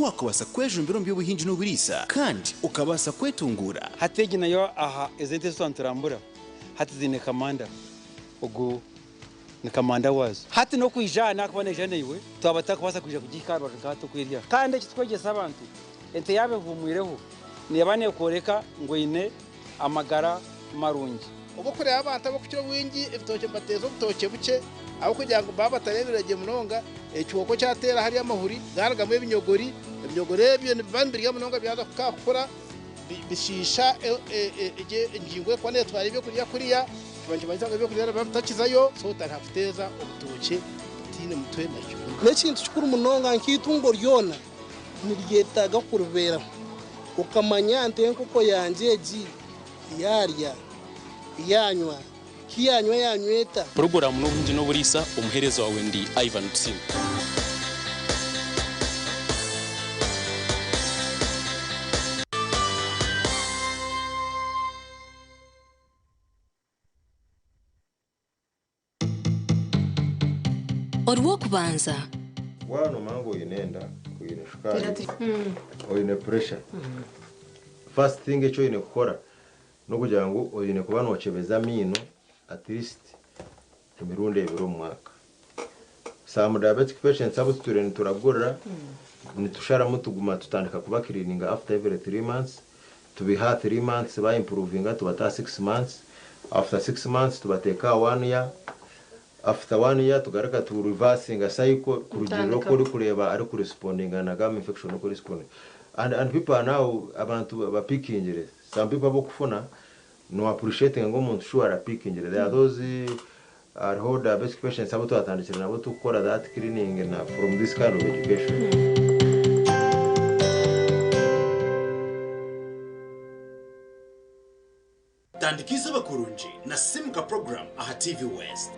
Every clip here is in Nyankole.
Oku waakubaasa kwejumbira omu by'obuhingi n'oburiisa kandi okabaasa kwetunguura. Hati egi nayo aha ezi ente ezi twaba niturambura hati ziine kamanda ogu ni kamanda waazo. Hati n'okwija aha naakuba naija naiwe twaba tutakubaasa kwija kugihika aha rubaju nka hati oku eri aha. Kandi eki turikwegyesa abantu, ente yaaba ehuumwireho neeba neekworeka ngu eine amagara marungi. Obu orikureeba abantu abarikukira obwingi ebitookye nibateeza obutookye bukye ahabw'okugira ngu baaba batareebire gye munonga, ekihooko kyateera hariya amahuri gaarugamu ebinyogori, ebinyogori ebyo nibiba nibirya munonga byaza kukura bishiisha engingo erikuba neetwara ebyokurya kuriya, kiba nikimanyisa ngu ebyokurya nibiba bitakizayo, so otandika kuteeza obutookye butaine mutwe na kibunu. N'ekintu kikuru munonga nk'eitungo ryona niryetaaga kuribeeraho okamanya nti enkoko yangye egi Yaarya, yaanywa, ki yaanywa yaanywa eta? Puroguraamu n'Obuhingi n'Oburiisa, Omuheereza waawe ndi Ivan Tusiime. Orw'okubanza. Waaba noomanya ngu oine enda, oine shukaari, oine puresha, first thing eki oine kukora n'okugira ngu oine kuba nookyebeza amaino at least emirundi ebiri omu mwaka. Some diabetic patients abu tutwire nituragurira, nitusharamu tuguma tutandika kubakiriininga after every 3 months, tubiha 3 months, ba improvinga tubata aha 6 months, after 6 months tubateeka aha one year, after one year tugaruka tu reversinga cycle kurugiirira oku orikureeba arikurespondinga na gum infection oku erespondinga. And people are now, abantu bapikingire. Some people abokufuna no appreciatinga ngu omuntu sure arapikingire. There are those, hariho diabetic patients abu twatandikire nabo tukukora that cleaning na from this kind of education. Tandika eizooba kurungi na Simuka Program aha TV West.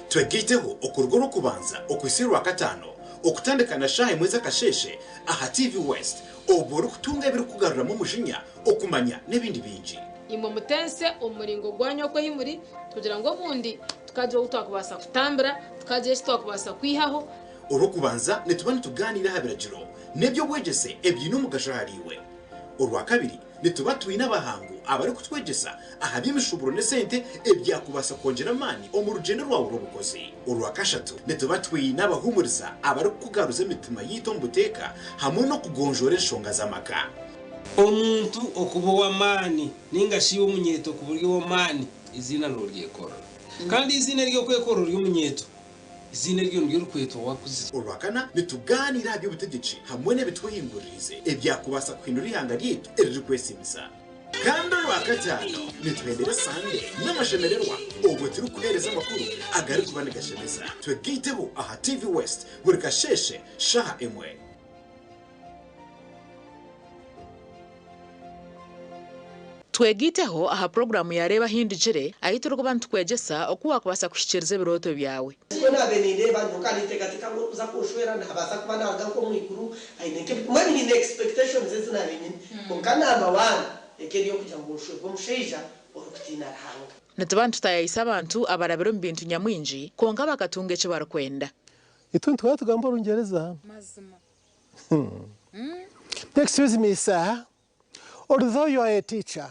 Twegaiteho okuruga Orwokubanza okuhitsya Orwakataano okutandika na shaaha emwe z'akasheeshe aha TV West obwo orikutunga ebirikukugaruramu omujinya, okumanya n'ebindi bingi. Imwe mutense omu muringo gwanyu oku ahi muri, kugira ngu obundi tukagira ou twakubaasa kutambira, tukagira eki twakubaasa kwihaho. Orw'okubanza nituba nitugaaniira aha biragiro n'eby'obwegyese ebiine omugasho ahariiwe. Orwakabiri nituba twine abahangu abarikutwegyesa aha by'emishuuburo n'esente ebyakubaasa kwongyera amaani omu rugyendo rwawe rw'obukozi. Orwakashatu nituba twine abahuumuriza abarikukugaruza emitima yaitu omu buteeka hamwe n'okugonjoora enshonga z'amaka. Omuntu okuba ow'amaani nainga shi iwe omunyeeto okuba ori ow'amaani, eiziina nooryekorera. Kandi eiziina ery'okwekorera ori omunyeeto, eiziina eryo niryo orikwetwa waakuzire. Orwakana, nitugaaniira aha by'obutegyeki hamwe n'ebitwehinguririize ebyakubaasa kuhindura eihanga ryaitu eririkwesiimisa. Kandi Orwakataano, nituhendera esande n'amashemererwa obwo turikuheereza amakuru agarikuba nigashemeza. Twegaiteho aha TV West buri kasheeshe shaaha emwe. Twegaiteho aha puroguraamu ya Reeba Ahindugire, ahu turikuba nitukwegyesa oku waakubaasa kuhikiiriza ebirooto byawe. Nikwo naabaire nindeeba, nyowe nkaba ninteekateeka ngu orikuza kunshwera naabaasa kuba naaruga nk'omu iguru, aine nk'ebi, mbwenu nyine expectations ezi naabaire nyine. Kwonka number one eka eri ey'okugira ngu nshwerwe omushaija orikutiina Ruhanga. Nituba nitutaayaayisa abantu abarabire omu bintu nyamwingi kwonka bakatunga eki barikwenda. Itwe nituba tugamba Orungyereza. Excuse me sir, although you are a teacher,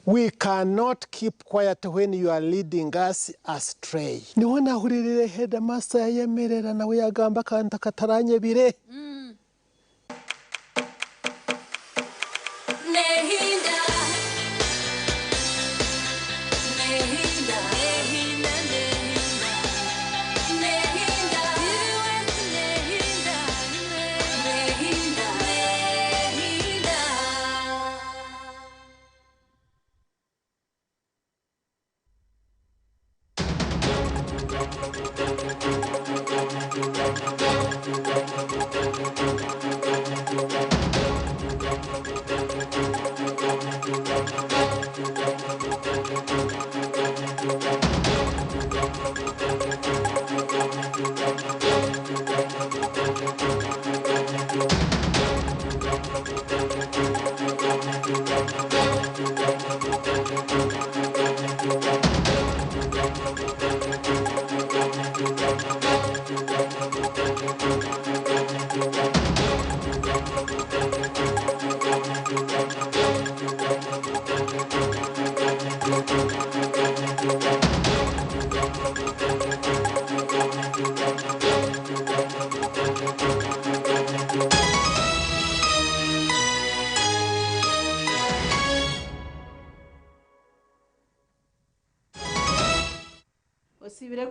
we cannot keep quiet when you are leading us astray. Niho nahuririire headmaster yayemerera nawe yagamba akantu akataranyebire.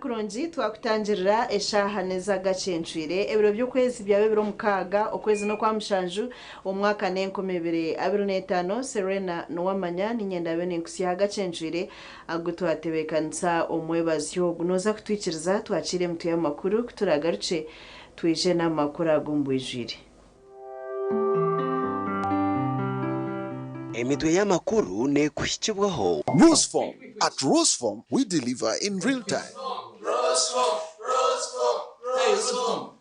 Kurungi twakutangirira eshaaha n'ez'agacencwire ebiro by'okwezi byaba ebiro 6 okwezi n'okwa 7 omwaka n'2025. Serena Nuwamanya niinyenda abe ninkusya agacencwire agu twatebeekanisa omwebazyo ogu. Nooza kutwikiriza twakiire emitwe y'amakuru, kuturagarukye twije n'amakuru ago omu bwijwire. Emitwe y'amakuru neekuhikibwaho. Rusform. At Rusform, we deliver in real time. Hey, Rusform.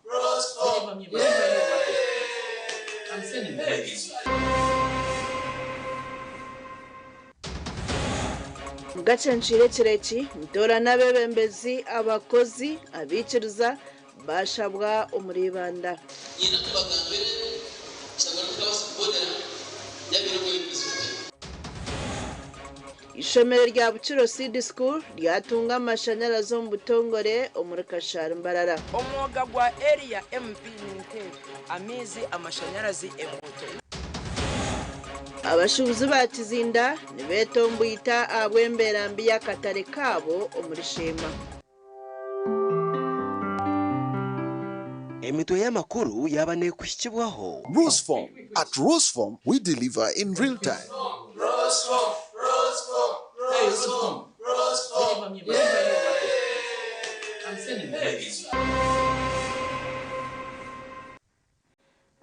I'm sending Gacencwire ekiro eki nitoorana abeebembezi, abakozi, abaikiriza baashabwa omuri Ibanda. Nyine kubagambira nshanga tutabaasa kubonera yabaire omwebembezi mubi. Ishomero rya Bukiro Seed School ryatunga amashanyarazi omu butongore omuri Kashari Mbarara. Omwoga gwa area MP ninteebe, amaizi, amashanyarazi, enguuto. Abashuubuzi ba Kizinda nibeetomboita ahabw'embeera mbi y'akatare kaabo omuri Sheema. Emitwe y'amakuru yaaba neekuhikibwaho. Rusform. At Rusform, we deliver in real time. Hey, Rusform. I'm sending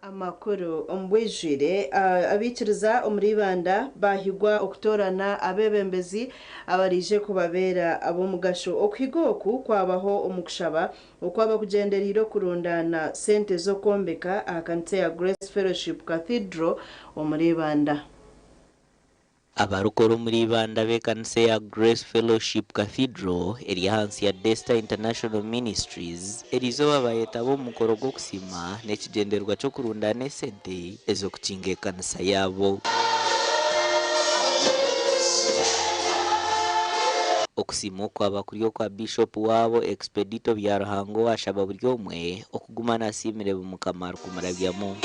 Amakuru omu bwijwire. Abaikiriza omuri Ibanda baahigwa okutoorana abeebembezi abaraije kubabeera ab'omugasho. Okuhiga oku kwabaho omu kushaba okwaba kugyendereire okurundaana sente z'okwombeka aha kanisa ya Grace Fellowship Cathedral omuri Ibanda. Abarikukora omuri Ibanda ab'ekanisa eya Grace Fellowship Cathedral eri ahansi ya Desta International Ministries eriizooba bayetaba omu mukoro gw'okusiima n'ekigyendererwa ky'okurundaana esente ez'okukinga ekanisa yaabo. Okusiima okwaba kuri okwa Biishopu waabo Expedito Byaruhanga owaashaba buri omwe okuguma nasiimira ebi Mukama arikumurabyamu.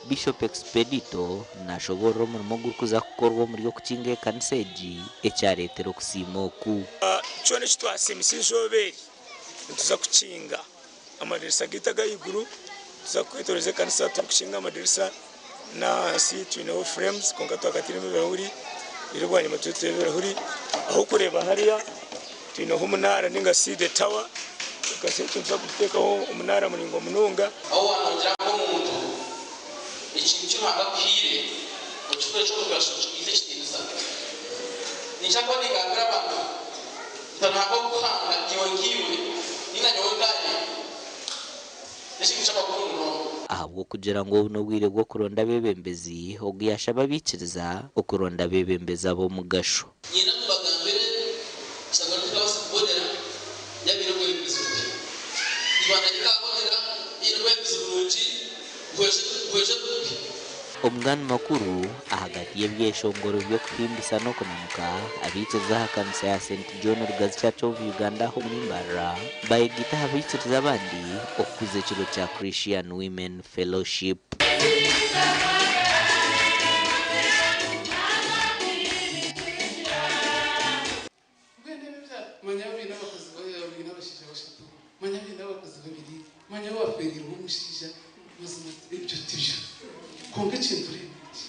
Bishop Expedito nashoboorora omurimo ogurikuza kukorwa omuri okukinga ekanisa egi ekyareetera okusiima oku. Kyona eki twasiimisa eizooba eri, nituza kukinga amadirisa gaitu ag'ahaiguru, nituza kwetooroza ekanisa turikukinga amadirisa n'ahansi twineho frames kwonka twakatairemu ebirahuri, reero bwanyima tuze tuteho ebirahuri. Ah'okureeba hariya twineho omunaara ninga shi the tower, ekanisa yaitu nituza kugiteekaho omunaara muraingwa munonga. Ahu waanongyera nk'omuntu, ekintu ki Ruhanga akuhaire okikore eky'omugasho okihaise ekitiinisa. Ninkira kuba ningambira abantu nti Ruhanga okukuhanga iwe nkaiwe ninga nyowe nkanye n'ekintu ky'amakuru munonga. Ahabw'okugira ngu obu n'obwire bw'okuronda abeebembezi, ogu yaashaba abaikiriza okuronda abeebembezi ab'omugasho. Nyine mubagambire nshanga tutabaasa kubonera yabaire omwebembezi mubi. Ibanda rikabonera riine obwebembezi burungi buhweze kubi. Omugani makuru ahagati y'ebyeshongoro by'okuhimbisa n'okunanuka, abaikiriza aha kanisa ya St John Rugazi Church of Uganda aha omuri Mbarara bayegaita aha baikiriza abandi okukuza ekiro kya Christian Women Fellowship. Mbwenu ebyo bya manya baine abakazi baine abashaija bashatu, manya baine abakazi babiri, manya bafeereirwe omushaija, mazima ebyo tibyo. Kwonka ekintu reeba eki,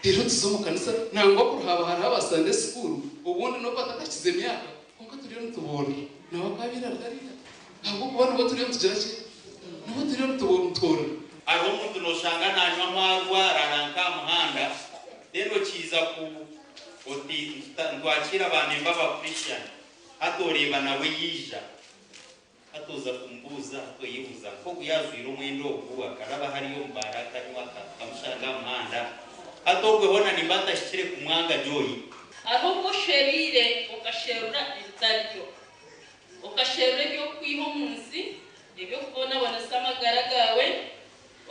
reero tuza omu kanisa, nangwa kuri haaba hariho aba Sunday school, obundi n'obu batakahikize myaka, kwonka turiyo nituboorora. Nawe akaabaire ari hariya, ahabw'okuba nibo turiyo nitugira ki? Nibo turiyo nitworora. Hariho omuntu noshanga nanywa amaarwa araara nk'aha muhanda then okiiza ku oti nitwakiira ba member ba Christian hati oreeba nawe yaija hati oza kumubuuza hati oyebuuza nk'ogu yaajwaire omwenda ogu akaraba hariya omu baara akanywa tukamushanga aha muhanda hati ogwe hoona nimba ntahikire kumwanga Joy? Hariho obu oshereire okasherura ebitari byo, okasherura eby'okukwiha omu nsi, eby'okubonabonesa amagara gaawe,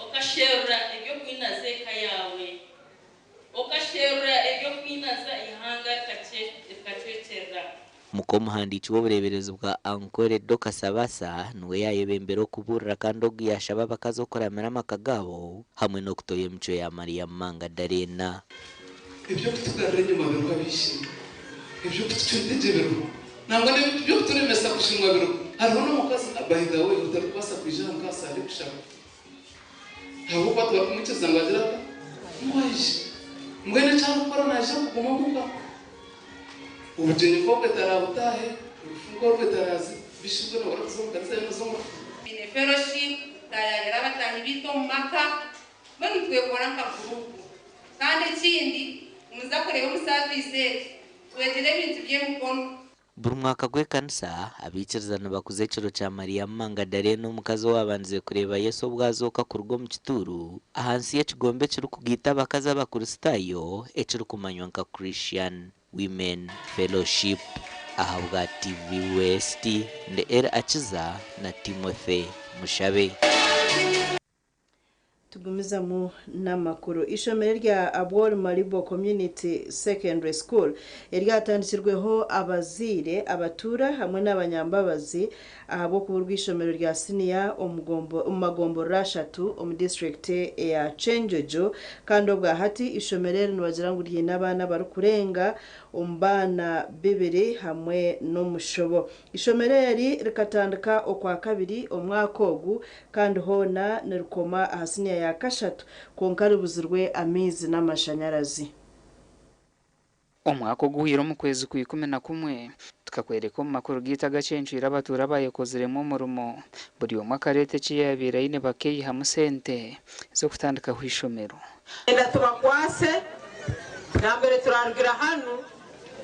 okasherura eby'okwinaza eka yaawe. Okasherura eby'okwinaza eihanga rikacwekyerera. Muk'omuhandiiki w'obureeberezi bwa Ankole, Dorcas Abasa niwe yaayebembera okubuurira kandi ogu yaashaba abakazi okuramira amaka gaabo hamwe n'okutoya emicwe ya Mariamu Mangadarena. Eby'okutugarura enyima biriho ab'eishe-emwe, eby'okutucwa entegye biriho, nangwa n'eby'okuturemesa kushumwa biriho. Hariho n'omukazi, by the way, otarikubaasa kwija aha nkaasa ari kushaba ahabw'okuba tibarikumwikiriza ngu agire ata? Ngu aije. Mbwenu eki arikukora naija kuguma omuka. Obugyenyi nk'obwe taraabutaahe, orufu nk'orwe taraaze, bishi mbwenu abarikuza omu kanisa yoona oza omu rufu? Twine fellowship, tutayaayira abataahi baitu omu maka, mbwenu nitwekora nka guruupu. Kandi ekindi, nimuza kureeba omu saaviisi egi, twegyere ebintu by'emikono. Buri mwaka gw'ekanisa, abaikiriza nibakuza ekiro kya Mariamu Mangadarena omukazi owaabandize kureeba Yesu obu azooka kuruga omu kituuru ahansi y'ekigombe ekirikugaita abakazi Abakristaayo ekirikumanywa nka Christian Women Fellowship. Ahabwa TV West, ndi Elly Akiza na Timothy Mushabe. Tugumizamu n'amakuru. Ishomero erya Abwori Maribo Community Secondary School eryatandikirweho abazaire, abatuura hamwe n'abanyambabazi ahabw'okuburwa ishomero rya siniya omu magomborora ashatu omu disiturikiti eya Kyenjojo kandi obwahati ishomero eri nibagira ngu ryine abaana abarikurenga omu baana bibiri hamwe n'omushobo. Ishomero eri rikatandika Okwakabiri omwaka ogu kandi hoona nirikoma aha siniya ya kashatu kwonka ribuzirwe amaizi n'amashanyarazi. Omwaka oguhweire omu kwezi kwa 11, tukakworeka omu makuru gaitu agacencwire abatuura abaayekoziremu omurimo, buri omwe akareeta eki yaabaire aine bakeeyihamu sente z'okutandikaho eishomero. Enda tubakwase nambere turarugira hanu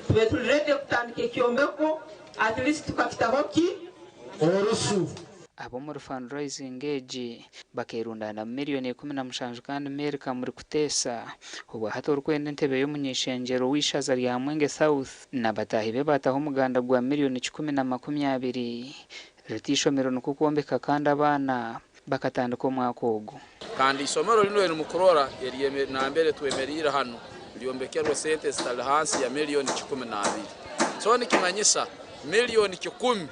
tube turi ready kutandika ekyombeko at least tukakitaho ki? Orusu. Ab'omuri fundraising egi bakerundaanamu miriyoni 17 kandi Mary Kamuri Kuteesa obwahati orikwenda entebe y'omuny'eishengyero w'eishaza rya Mwenge South na bataahi be baataho omuganda gwa miriyoni 120 riti eishomero nikwo kwombeka kandi abaana bakatandika omwaka ogu. Kandi isomero linu erimukurora nambere twemeriire hanu lyombekerwe sente ezitali hansi ya miliyoni 120. So nikimanyisa miliyoni 100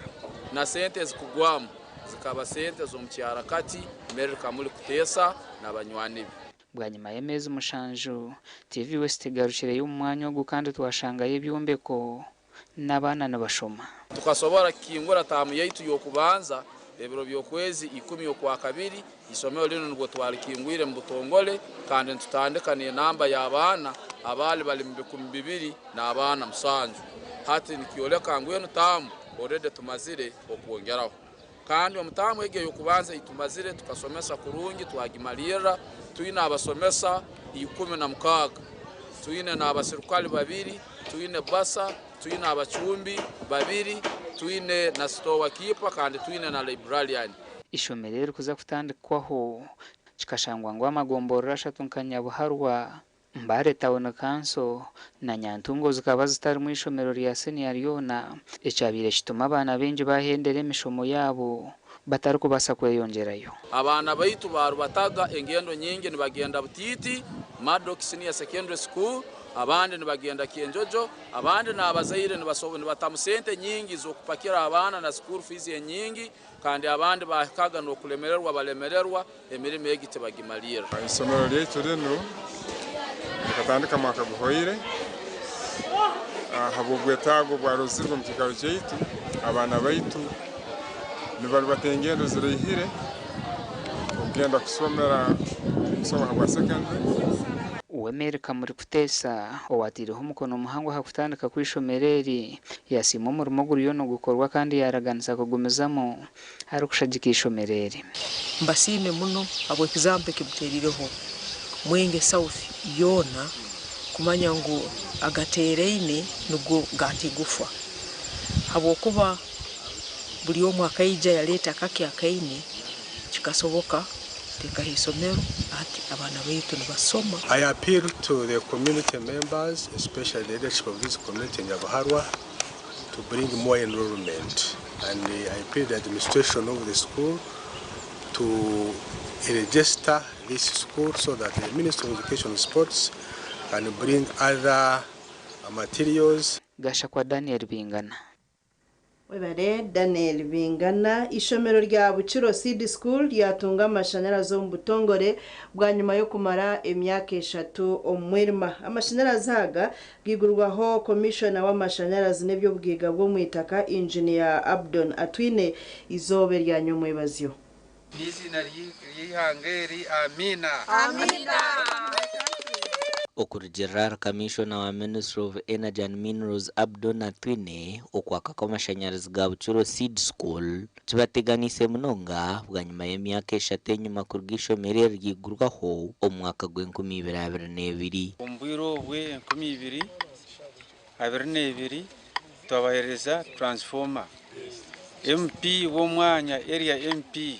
na sente ezikugwamu zikaba sente z'omukyarakati Mary Kamuli Kuteesa na banywani be. Bwanyima y'ameezi mushanju, TV West egarukireyo omu mwanya ogu kandi twashangayo ebyombeko n'abaana nibashoma. Tukasobora kukingura taamu yaitu y'okubanza ebiro by'okwezi ikumi Okwakabiri. Isomero linu nubwo twalikingwire mu butongole kandi nitutandika n'enamba y'abaana abaali bali mu 2000 n'abaana musanju. Hati nikyoleka ngu enu taamu already tumazire okwongeraho. Kandi omu taamu egi ey'okubanza ei tumazire tukasomesa kurungi twagimalirra, twine abasomesa 16, twine n'abasirukale babiri, twine basa, twine abacumbi babiri, twine na store keeper kandi twine na librarian. Eishomero eririkuza kutandikwaho kikashangwa ngu amagomborora ashatu nka Nyabuharwa, Mbale Town Council na Nyantungo zikaba zitarimu eishomero rya siniya ryona ekyabaire kituma abaana baingi bahendera emishomo yaabo batarikubaasa kweyongyerayo. Abaana baitu baarubataga engendo nyingi nibagenda Butiiti, Maddox Senior Secondary School, abandi nibagenda Kyenjojo, abandi n'abazaire nibatamu sente nyingi z'okupakira abaana na school fees enyingi kandi abandi baahikaga n'okulemererwa balemererwa emirimo egi tibagimalirra. Eisomero ryaitu rinu rikatandika mwaka guhoire ahabw'obwetaago obwarozirwe omu kiikaro kyaitu. Abaana baitu nibarubata engendo ziraihire okugenda kusomera omusomo habwa secondary. Uwemeri Kamuri Kuteesa, owaateireho omukono muhango aha kutandika kw'eishomero eri, yaasiima omurimo oguriyo nigukorwa kandi yaaraganisa kugumizamu arikushagika eishomero eri. Mbasiime muno habw'example eki muteerireho Mwenge South yoona kumanya ngu agateeraine nigo gaatigufa habwokuba buri omwe akaija yaleeta akake akaine kikasoboka kuteekaho eisomero hati abaana baitu nibasoma. I appeal to the community members, especially the leadership of this community in Nyabuharwa, to bring more enrollment. And I appeal the administration of the school to register this school so that the Ministry of Education and Sports can bring other materials. Gashakwa Daniel Bingana. Webare Daniel Bingana. Ishomero rya Bukiro Seed School ryatunga amashanyarazi omu butongore bwanyuma y'okumara emyaka 3 omu mwirima. Amashanyarazi aga gigurwaho komishona w'amashanyarazi n'eby'obwiga bw'omwitaka Engineer Abdon Atwine izooba erya nyomwebazyo. N'izina ry'ihanga eri, amiina. Amiina. Okurugirira Commissioner wa Ministry of Energy and Minerals Abdon Atwine, okwaka kw'amashanyarazi ga Bukiro Seed School kibateganiise munonga bwanyuma y'emyaka 3 enyuma kuruga ishomero eri ryigurwaho omu mwaka gw'enkumibiri Omu bwire obwe 2022 twabaheereza transformer. MP w'omwanya area MP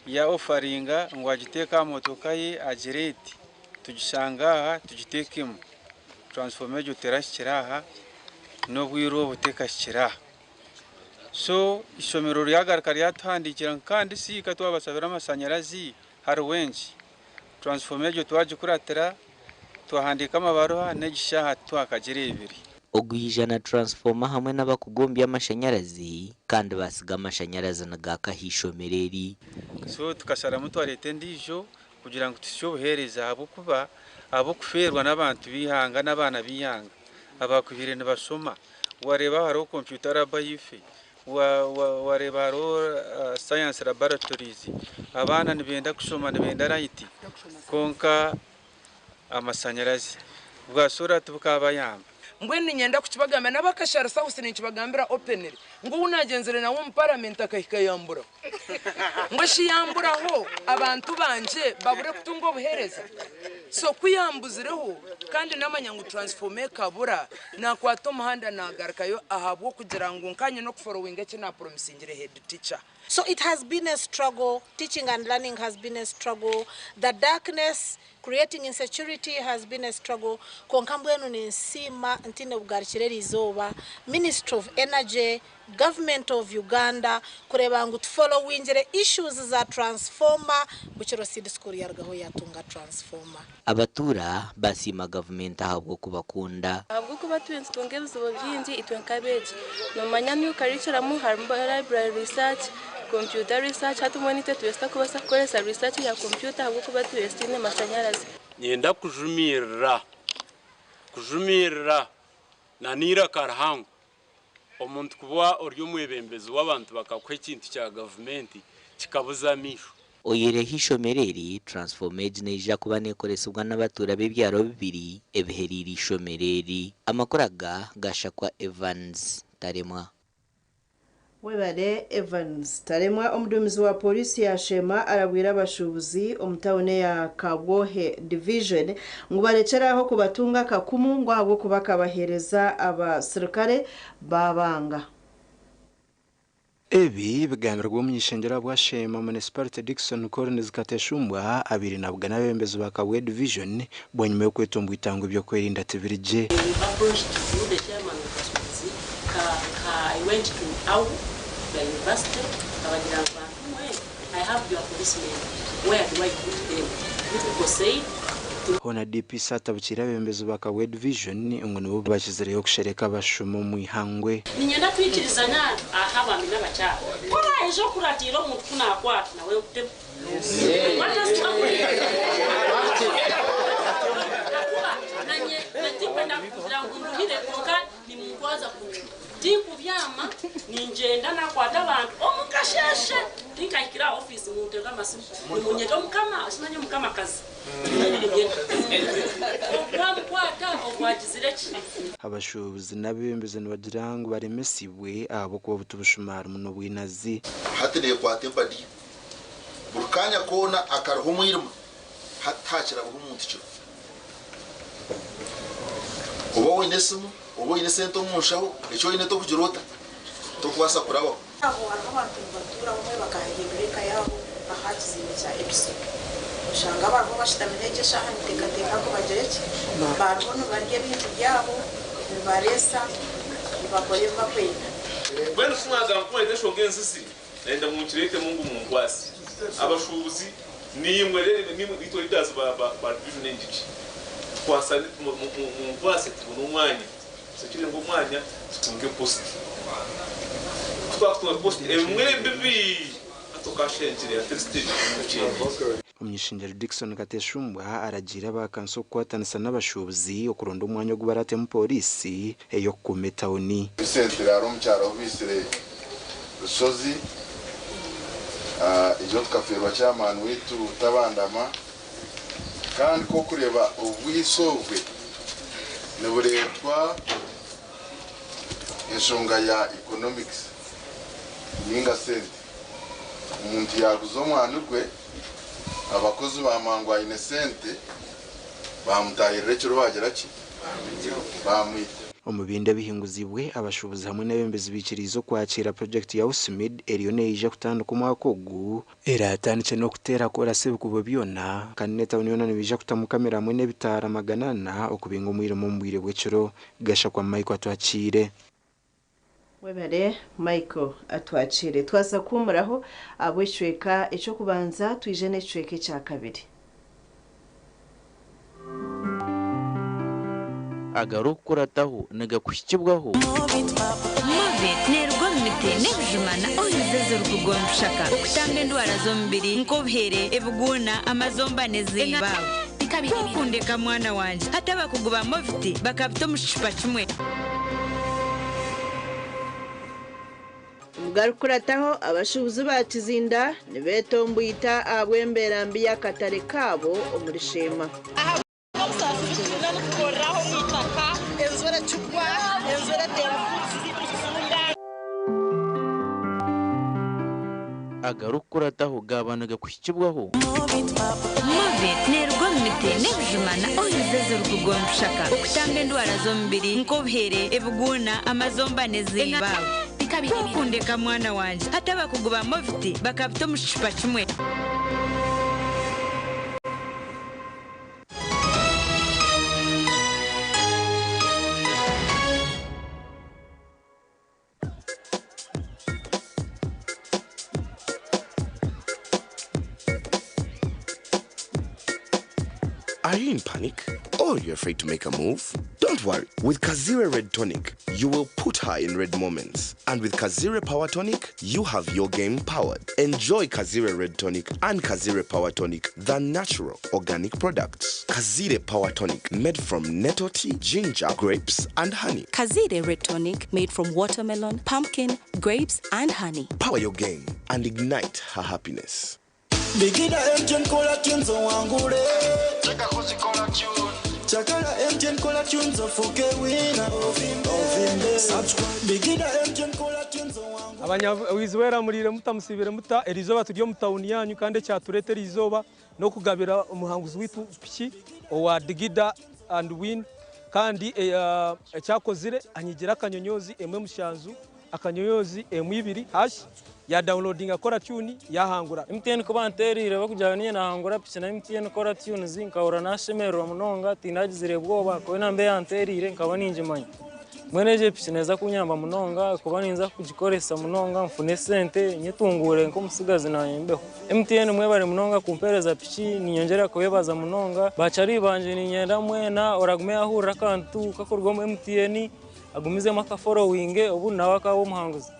ya offeringa ngu agiteeke aha motoka ye agire eti tugishanga aha tugitekemu. Transformer egyo terahikire aha n'obwire obu tekahikire aha. So ishomero ryagaruka ryatuhandikira kandi siika twabasabira amashanyarazi hariho enki. Transformer egyo twagikuratira twahandika amabaruha n'egishaha twakagira ebiri. Ogwija na transformer hamwe n'abakugombya amashanyarazi kandi basiga amashanyarazi nigaka aha ishomero eri. So tukasharamu twareeta endiijo kugira ngu tusye obuheereza ahabw'okuba ab'okufeerwa n'abantu b'ihanga n'abaana b'ihanga abakubaire nibashoma. Wareeba hariho computer lab ahiife, wareeba hariho science laboratories, abaana nibenda kushoma nibenda light konka amashanyarazi bwasura tibukabayamba. Mbwenu ninyenda kukibagambira n'abakashara South ninkibagambira openly ngu ou nagyenzire nawe omu parliament akahika yamburaho. Ngu shi yamburaho abantu bangye babure kutunga obuheereza. So ku yambuzireho kandi namanya ngu transformer ekabura nakwata omuhanda nagarukayo ahabw'okugira ngu nkanye n'okuforowinga eki napromisingire head teacher. So it has been a struggle. Teaching and learning has been a struggle. The darkness creating insecurity has been a struggle. Konka mbwenu ninsiima ntine bugarukire eriizooba Ministry of Energy, Government of Uganda kureba ngu tufollowingire issues za transformer. Bukiro Seed School yarugaho yatunga transformer. Abatuura basiima gavumenti ahabw'okubakunda. Ahabw'okuba turi nitutunga ebizibu bingi itwe nk'abeegi. Noomanya new curriculum harimu library research, computer research, hati mbwenu itwe tubaire tutakubaasa kukoresa research ya computer ahabw'okuba tubaire tutaine mashanyarazi. Niinyenda kujumirira, kujumirira na n'eiraka rihango. Omuntu kuba ori omwebembezi w'abantu bakakuha ekintu kya gavumenti kikabuza amaisho. Oyihireho ishomero eri, transformer egi neija kuba neekoresibwa n'abatuura b'ebyaro bibiri ebihereire ishomero eri. Amakuru aga gashakwa Evans Taremwa. Webare Evans Taremwa. Omuduumizi wa polisi yashema arabwira abashuubuzi omu tawuni ya Kabwohe Division ngu barekyeraho kubatunga akakumu ngu ahabw'okuba kabaheereza abasirikare babanga. Ebi bigambirwe omuny'ishengyero bwa Sheema Municipality Dickson Collins Kateshumbwa abiri nabugana abebembezi ba Kabwe Division bwanyuma y'okwetomba itangwa ebyokwerinda tibirigye. We approached through the chairman of Kasubizi, ka, ka, I went to AU, the university, kabagira ngu bantu mwe, I have your policemen, where do I put them? You people said, Hona DPC atabukire abebembezi ba Kabwe Division ngu nibo bakizireyo kushereka abashuma omu ihangwe. Ninyenda twikirizanya aha abaami n'abakyara. Ku oraija okuratiira omuntu ku naakwata nawe nkutemu. Nanye tinkwenda kugira ngu nduhire konka nimunkwaza ku tinkubyama ningyenda nakwata abantu omu kasheshe tinkahikire aha ofiisi muntega amasimu nimunyeta omukama simanye omukamakazi ogwamukwata ogwagizire ki. Abashuubuzi n'abebembezi nibagira ngu baremesibwe ahabw'okuba obutubushuma harimu n'obwinazi. Hati neekwata embadi buri kanya koona akariho omwirima hati hakirabaho omuntu kiro oba oine esimu oba oine sente omu nshaho ekyo oine tokugira ota tokubaasa kurabaho. Aho hariho abantu nibatuura bamwe bakahindura eka yaabo aha kizimbe kya Epson. Oshanga bariho bashutami n'egyo eshaaha niteekateeka ngu bagire ki bariho nibarya ebintu byabo nibareesa nibakora ebi bakwenda. Mbwenu kumwagamba kumweta enshonga ensisi nayenda munkireetemu ngu munkwase abashuubuzi nimwe rero nimwe itwe leaders ba division engigi. Tukwasane munkwase tubone omwanya tusecuringe omwanya tutunge post. Ku twakutunga post ebimwe ebibi hati okashengire at least okyendeire. Omuny'ishengyero Dickson Kateshumbwa aragiire aba kanso kukwatanisa n'abashuubuzi okuronda omwanya ogu baratemu pooriisi ey'okukuuma etawuni. Recently hariho omukyara ou baitsire Rushozi, ijo tukafeerwa chairman waitu Tabandama kandi ku orikureeba obwitsi obwe nibureetwa enshonga ya economics ninga sente. Omuntu yaaguza omwani gwe, abakozi baamanya ngu aine sente, baamutaahirira ekiro baagira ki? Baamwita. Omu bindi ebihinguzibwe, abashuubuzi hamwe n'abeebembezi baikiriize okwakiira purojekiti ya USMID eriyo neija kutandika omwaka ogu. Eraatandikye n'okuteera koorasi ebikubo byona kandi n'etawuni yoona nibaija kutamu kamera hamwe n'ebitaara 400 okubinga omwirima omu bwire bw'ekiro. Gashakwa Michael Atwakiire. Webare Michael Atwakiire. Twaza kuhuumuraho ahabw'ekicweka eky'okubanza twije n'ekicweka ekyakabiri. Agarikukurataho nigakuhikibwaho. Movit neeruga omu miti n'ebijuma na oils ezirikuruga omu bishaka okutamba endwara z'omubiri nk'obuhere, ebiguuna, amazomba n'ezimba. Ku okundeka mwana wangye, hati abakugu ba Movit bakabita omu kicupa kimwe. Omugarikukurataho, abashuubuzi ba Kizinda nibetomboita ahabw'embeera mbi y'akatare kaabo omuri Sheema. Ahabw'obusaasi obu twine nitukoreraho omu itaka, enjura ekigwa, enjura eteera fuutu zaitu zizunga. Agarikukurataho gaaba nigakuhikibwaho. Movit neeruga omu miti n'ebijuma na oils ezirikuruga omu bishaka okutamba endwara z'omubiri nk'obuhere, ebiguuna, amazomba n'ezimba. Ku okundeka mwana wangye, hati abakugu ba Movit bakabita omu kicupa kimwe. Are you in panic? Or you're afraid to make a move? Don't worry. With Kazire Red Tonic, you will put her in red moments. And with Kazire Power Tonic, you have your game powered. Enjoy Kazire Red Tonic and Kazire Power Tonic, the natural organic products. Kazire Power Tonic, made from nettle tea, ginger, grapes, and honey. Kazire Red Tonic, made from watermelon, pumpkin, grapes, and honey. Power your game and ignite her happiness. Bigida MTN kola tunes owangule. Chakala MTN kola tunes ofuke wina. Subscribe. Bigida MTN kola tunes owangule. Abanyawiziwera muriire muta musiibire muta eriizooba turi omu tawuni yanyu kandi ekyatureeta eriizooba n'okugabira omuhanguzi waitu piki owa Digida and Win kandi ekyakozire anyigire akanyonyozi emwe mushanju akanyonyozi emwe ibiri hash ya downloadinga kora tune yahangura. MTN ku banteereire barikugira ngu niinye naahangura piki na MTN Kora Tunes nkahurira naashemererwa munonga tindagizire bwoba ahakuba enamba eyanteereire nkaba ningimanya. Mbwenu egyo epiki neeza kunyamba munonga ahakuba ninza kugikoresa munonga nfune esente nyetunguure nk'omutsigazi naanye mbeho. MTN mwebare munonga kumpeereza piki niinyongyera kubeebaza munonga. Bakyari bangye niinyenda mwena oragume yaahurira akantu kakuruga omu MTN agumizemu akaforowinge obundi nawe akaaba omuhanguzi.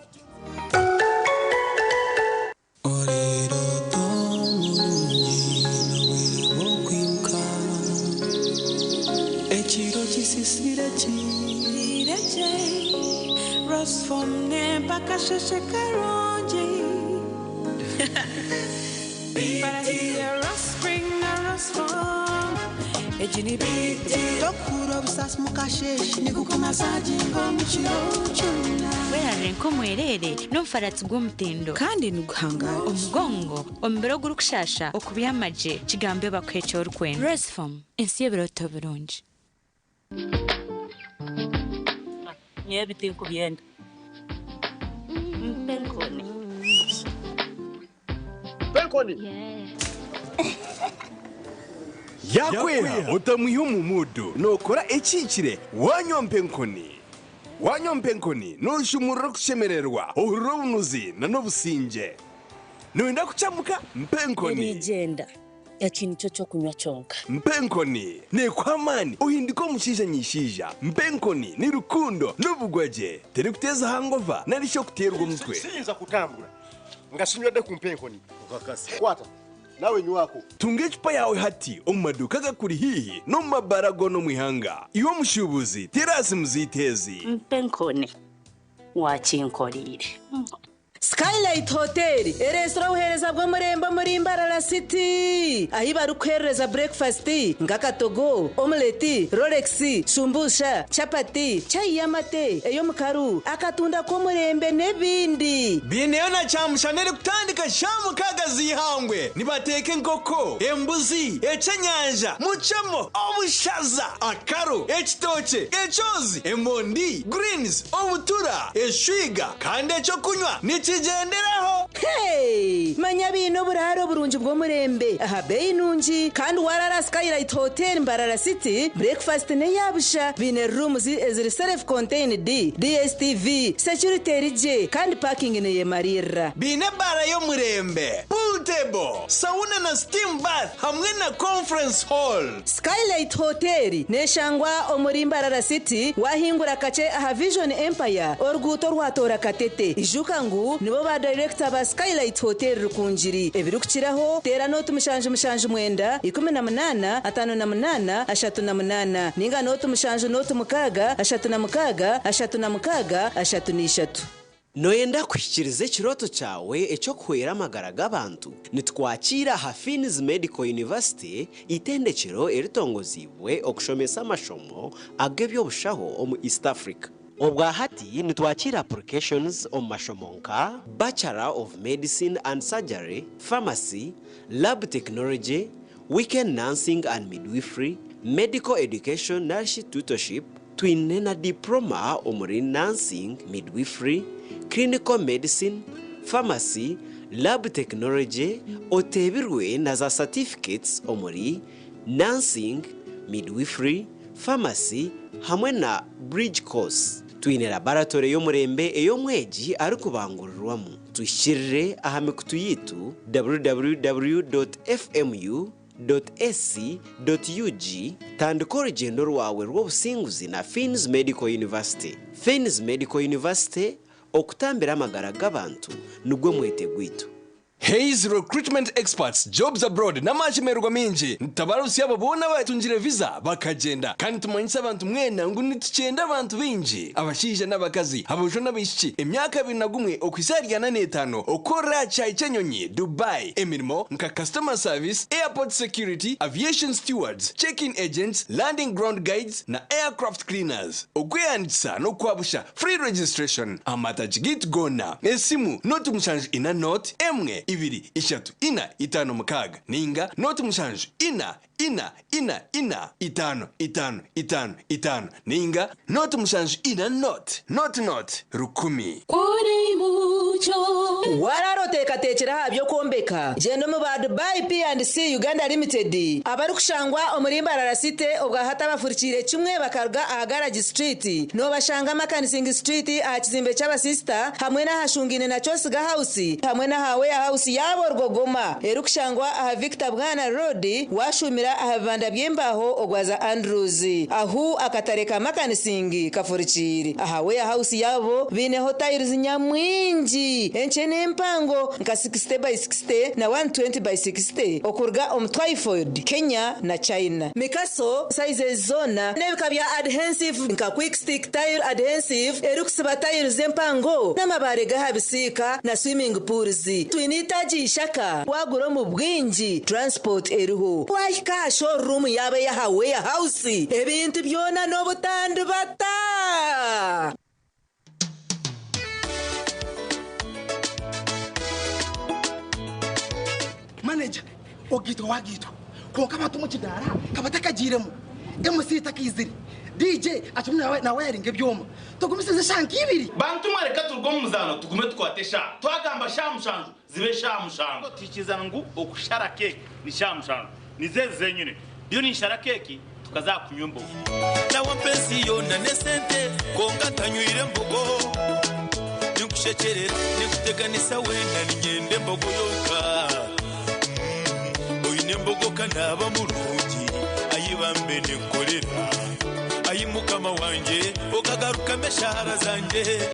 Ekiro kisisire kirekye Rosfom nempa akasheshe karungi Barahire Rospring na Rosfom Egi ni BT Tokuhurira obusaasi mukasheshe nigukumasaginga omu kiro kyona. Werarire nk'omwereere n'omufaratsi gw'omutindo. Kandi niguhangaara. Omugongo, omubiri ogurikushaasha, okubyama gye, kigambe bakuhe eki orikwenda. Rosefom, ensi y'ebirooto birungi. Nyowe ebi tinkubyenda. Mpa enkoni. Mpa enkoni. Yakwera otamwiha omu muudu nookora ekihikire waanywa mpa enkoni. Waanywa mpa enkoni nooshumurura okushemererwa, ohurira obunuzi na n'obusingye. Nooyenda kucamuka? Mpa enkoni. Eriigyenda. Eki nikyo ky'okunywa kyonka. Mpenkoni neekuha amaani ohinduke omushaija nyishaija. Mpenkoni ni rukundo n'obugwagye. Terikuteeza hangova nari shi okuteerwa omutwe. Siyinza kutambura nga sinywedde ku mpenkoni. Kwata nawe nywako. Tunga ecupa yaawe hati omu maduuka agakuri haihi n'omu mabaara goona omu ihanga. Iwe omushuubuzi, teera aha simu zaitu ezi. Mpenkoni wakinkoreire. Skylight Hotel ereetsire obuheereza bw'omurembe omuri Mbarara City ahi barikuheerereza burekifasiti nk'akatogo, omuleti, rolex, shumbusha, chapati, chai y'amate, ey'omukaru, akatunda k'omurembe n'ebindi. Baineyo na kyamushana erikutandika shaaha mukaaga z'eihangwe. Nibateeka enkoko, embuzi, ekyenyanja, mucemo, obushaza, akaro, ekitookye, ekyozi, emondi, greens, obutura, eshwiga kandi ekyokunywa nikigyenderaho. Hey! Manya baine oburaaro burungi bw'omurembe aha beeyi nungi kandi waraara Skylight Hotel Mbarara City, breakfast n'eya busha. Baine rooms eziri self contained, DSTV, security eri gye kandi parking neyemariirira. Baine ebaara y'omurembe, pool table, sauna na steam bath hamwe na conference hall. Skylight Hotel neshangwa omuri Mbarara City wahingura kakye aha Vision Empire oruguuto orwatoora Katete. Ijuka ngu nibo ba dayirekita ba Skylight Hotel Rukungiri. Ebirikukiraho teera nooti 779 18 58 38 ninga nooti 7 nooti 6 36 36 33. Nooyenda kuhikiiriza ekirooto kyawe eky'okuhwera amagara g'abantu? Nitukwakiira aha Fiins Medical University, eitendekero eritongoziibwe okushomesa amashomo ag'eby'obushaho omu East Africa. Obwa hati nitwakiira applications omu mashomo nka, Bachelor of Medicine and Surgery, Pharmacy, Lab Technology, Weekend Nursing and Midwifery, Medical Education narishi Tutorship, Twine na Diploma omuri Nursing, Midwifery, Clinical Medicine, Pharmacy, Lab Technology, oteebirwe na za Certificates omuri Nursing, Midwifery, Pharmacy hamwe na Bridge Course. Twine Laboratory y'omurembe ei omwegi arikubangurirwamu. Tuhikirire aha mikutu yaitu www.fmu. Ac.ug Tandika orugyendo rwawe rw'obusinguzi na Fiins Medical University. Fiins Medical University, okutambira amagara g'abantu nigwo mwete gwaitu. Hays Recruitment Experts, Jobs Abroad n'amashemererwa maingi nitutabarutsya abo boona abatungire visa bakagyenda kandi nitumanyisa abantu mwena ngu nitukyenda abantu baingi abashaija n'abakazi, aboojo n'abaishiki emyaka 21 okuhitsya ahari 45 okukorera aha kishaayi ky'enyonyi Dubai emirimo nka Customer Service, Airport Security, Aviation Stewards, Check-in Agents, Landing Ground Guides na Aircraft Cleaners. Okwehandiikisa n'okwabusha, Free Registration, Amatagi gaitu goona, esimu, 0 7 4 0 1 2 3 4 5 6 ninga 0 7 4 4 4 4 5 5 5 5 ninga 0 7 4 0 0 0 1000. Kuri mucyo. Waraara oteekateekire aha by'okwombeka? Gyenda omu ba Dubai P&C Uganda Limited abarikushangwa omuri Mbarara City obwahati abafurikiire kimwe bakaruga aha Garage Street. Noobashanga Makanising Street aha kizimbe ky'abasisita hamwe n'ahashungaine na Kyosiga House hamwe n'aha Warehouse yaabo Rwogoma erikushangwa aha Victor Bwana Road waashuumira aha bibanda by'embaaho ogwaza Andrews ahu akatare ka Makanising kafurikiire. Aha warehouse yaabo baineho tiles nyamwingi enkye n'empango nka 60 by 60 na 120 by 60 okuruga omu Twyford, Kenya na China. Mikaso sizes zoona n'ebika bya adhensive nka quick stick tile adhensive erikusiba tiles empango n'amabaare g'aha bisiika na swimming pools. Twine eitaagi ishaka waagura omu bwingi transport eriho. Waahika aha showroom yaabo ey'aha warehouse ebintu byona n'obutandibata. Manager, ogaitwa wagaitwa kwonka abantu omu kidaara kabatakagiiremu, MC takaizire, DJ akirimu nawayaringa ebyoma, tugumisirize eshaaha nka ibiri. Bantu mwe reka turuge omu muzaano tugume tukwate eshaaha. Twagamba shaaha mushanju zibe shaaha mushanju. Tuhikirizana ngu okushara keeki ni shaaha mushanju. Nizo ezi zenyine. Ndiyo ninshara keeki tukaza aha kunywa embogo. Nawe ampa ensi yoona n'esente kwonka ntanywire mbogo. Ninkushekyerera, ninkuteganisa weena niinyenda embogo yonka. Nembogoka naba murungi ayibambe nenkorera ayi mukama wanje okagaruka meshahara zanje.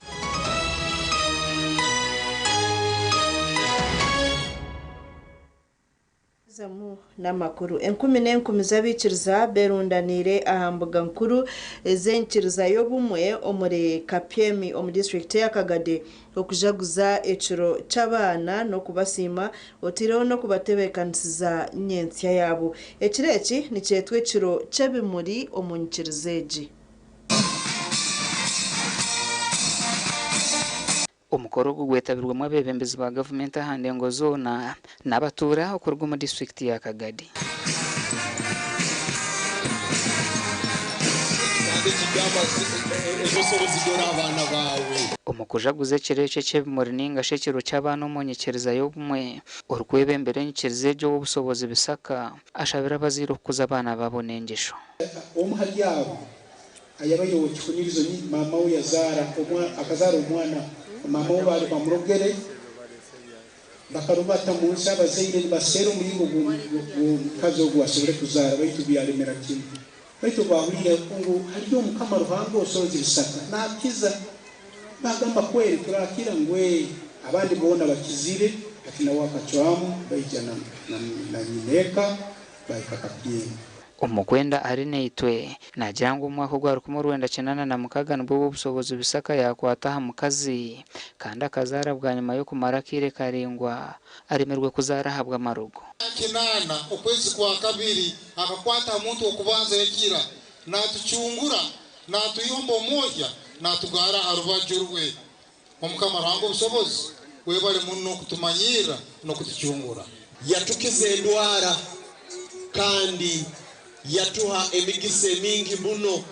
Zamu n'amakuru enkumi n'enkumi z'abaikiriza berundanire aha mbuga nkuru ez'enkiriza y'obumwe omuri Kapyemi omu disitulikiti ya Kagadi okujaguza ekiro ky'abaana n'okubasiima otiireho n'okubatebeekanisiza nyentsya yaabo. Ekiro eki nikyetwa ekiro ky'ebimuri omu nyikiriza egi. Omukoro ogu gwetabirwemu abeebembezi ba gavumenti aha ndengo zoona n'abatuura okuruga omu disiturikiti ya Kagadi. Omu kujaguza ekiro ekyo eky'ebimuri ninga shi ekiro ky'abaana omu nyikiriza y'obumwe, orikwebembera enyikiriza egyo Ow'obushobozi Bisaka ashabire abazaire okukuza abaana baabo n'engyesho. Omu hari abo ayabaire ow'ekihunirizo ni maama we yazaara akazaara omwana maama we baali bamurogere bakarubata munsi abazaire nibaseera omuringo gw'omukazi ogu asobole kuzaara baitu byalemera kimu baitu obu bahuliire ngu hariyo omukama Ruhanga osohoza ebisaka nakiza bagamba kweri turakira ngu abandi boona bakizire ati nawe akacwamu baija na nyineeka bahika Kapyemi. Omukwenda Arinaitwe naagira ngu omu mwaka ogwa 1986 nibwo Ow'obushobozi Bisaka yaakwata aha mukazi kandi akazaara bwanyima y'okumara akaire karaingwa aremirwe kuzaara ahabw'amarogo. Kinaana okwezi kwa kabiri akakwata aha muntu w'okubanza yakira natucungura natuyomba omwoya natugara aha rubaju rwe. Omukama Ruhanga obusobozi webale muno kutumanyira n'okutucungura. Yatukiza endwara kandi yatuha emigisa emingi muno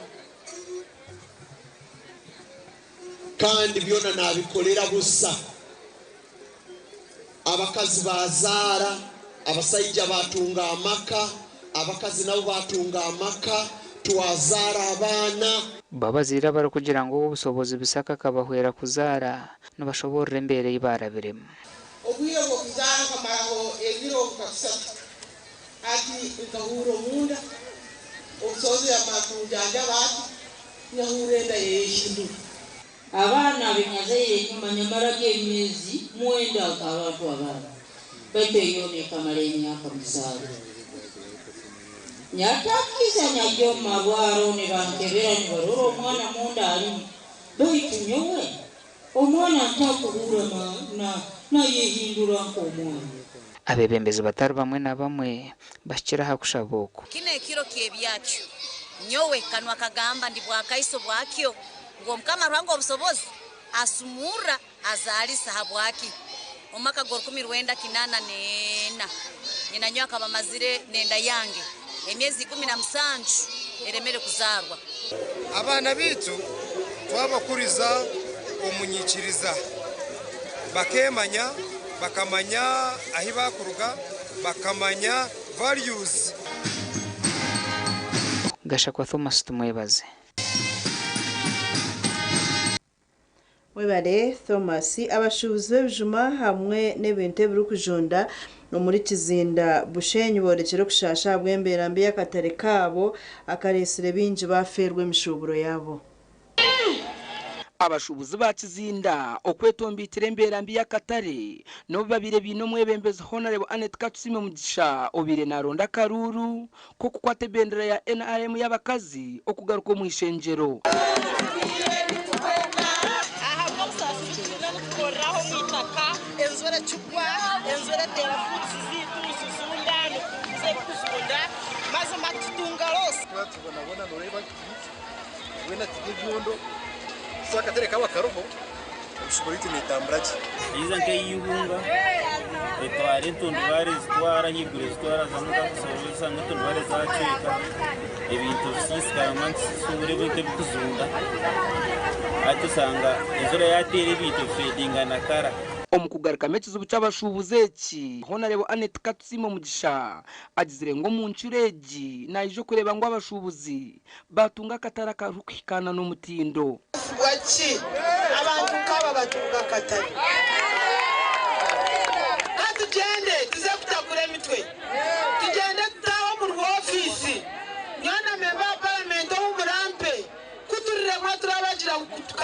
kandi byona nabikolera busa. Abakazi bazaara, abasaija batunga amaka, abakazi nabo batunga amaka, twazaara abaana. Bo abazaire abarikugira ngu Ow'obushobozi Bisaka akabahwera kuzaara nibashoboorora embeera ei baarabiremu. Obwire bw'okuzaara nkamaraho ebiro nka bisatu ati nkahurra omunda obusobozi yamara kunjanjaba ati nyahurra enda yeyehindura. Abaana benyazaire enyuma nyamaraga emyezi 9 nk'abantu abandi baitu eyo nekamara emyaka 7. Nyatakiza nyajya omu marwaro nibankebera nibarora omwana munda arimu baitu nyowe omwana ntakuhurra nayehindura nk'omwana. Abeebembezi batari bamwe na bamwe bahikire aha kushaba oku. Kino ekiro ky'ebyakyo nyowe kanwa kagamba ndi bwakaiso bwakyo ngu Omukama Ruhanga obusobozi asumurra azaalisa habwaki omu mwaka gwa 1984 nyina nyowe akaba amazire n'enda yange emyezi 17 eremere kuzaarwa. Abaana baitu twabakuriza omunyikiriza bakemanya bakamanya ahi bakuruga bakamanya values. Gashakwa Thomas Tumwebaze. Webale Thomas. Abashuubuzi b'ebijuma hamwe n'ebintu ebirikujunda omuri Kizinda Bushenyi borekire okushasha ahabw'embeera mbi y'akatare kaabo akareetsire baingi bafeerwa emishuuburo yaabo. Abashuubuzi ba Kizinda okwetomboitera embeera mbi y'akatare n'obu babaire baine omwebembezi Honorable Annet Katusime Mugisha obaire naronda akaruuru k'okukwata ebendera ya NRM y'abakazi okugaruka omu ishengyero. Ahabw'obusaasi tukoreraho omu itaka enjura ekigwa enjura eteera furusi ziitu zizunda nituguza ebikuzunda mazima tutunga losi. Tubonabona noreeba weena turi ebyondo so akatare kaba karoho emishuburo yaitu neetambura gye. Yiza nk'eihunga etwara entundubare zitwara ahaiguru ezitwara zamwe zakusoreza nk'entundubare zacweka ebintu bisiisikara ntisisubure ebintu ebikuzunda ati osanga enjura yateera ebintu bifedinga kara. Omu kugarukamu ekizibu ky'abashuubuzi eki Honorable Annet Katusime Mugisha agizire ngu omu ncuro egi naija okureeba ngu abashuubuzi batunga akatare akarikuhikaana n'omutindo. Bwaki abantu nk'aba batunga akatare? Ka tugyende tuze kutakura emitwe.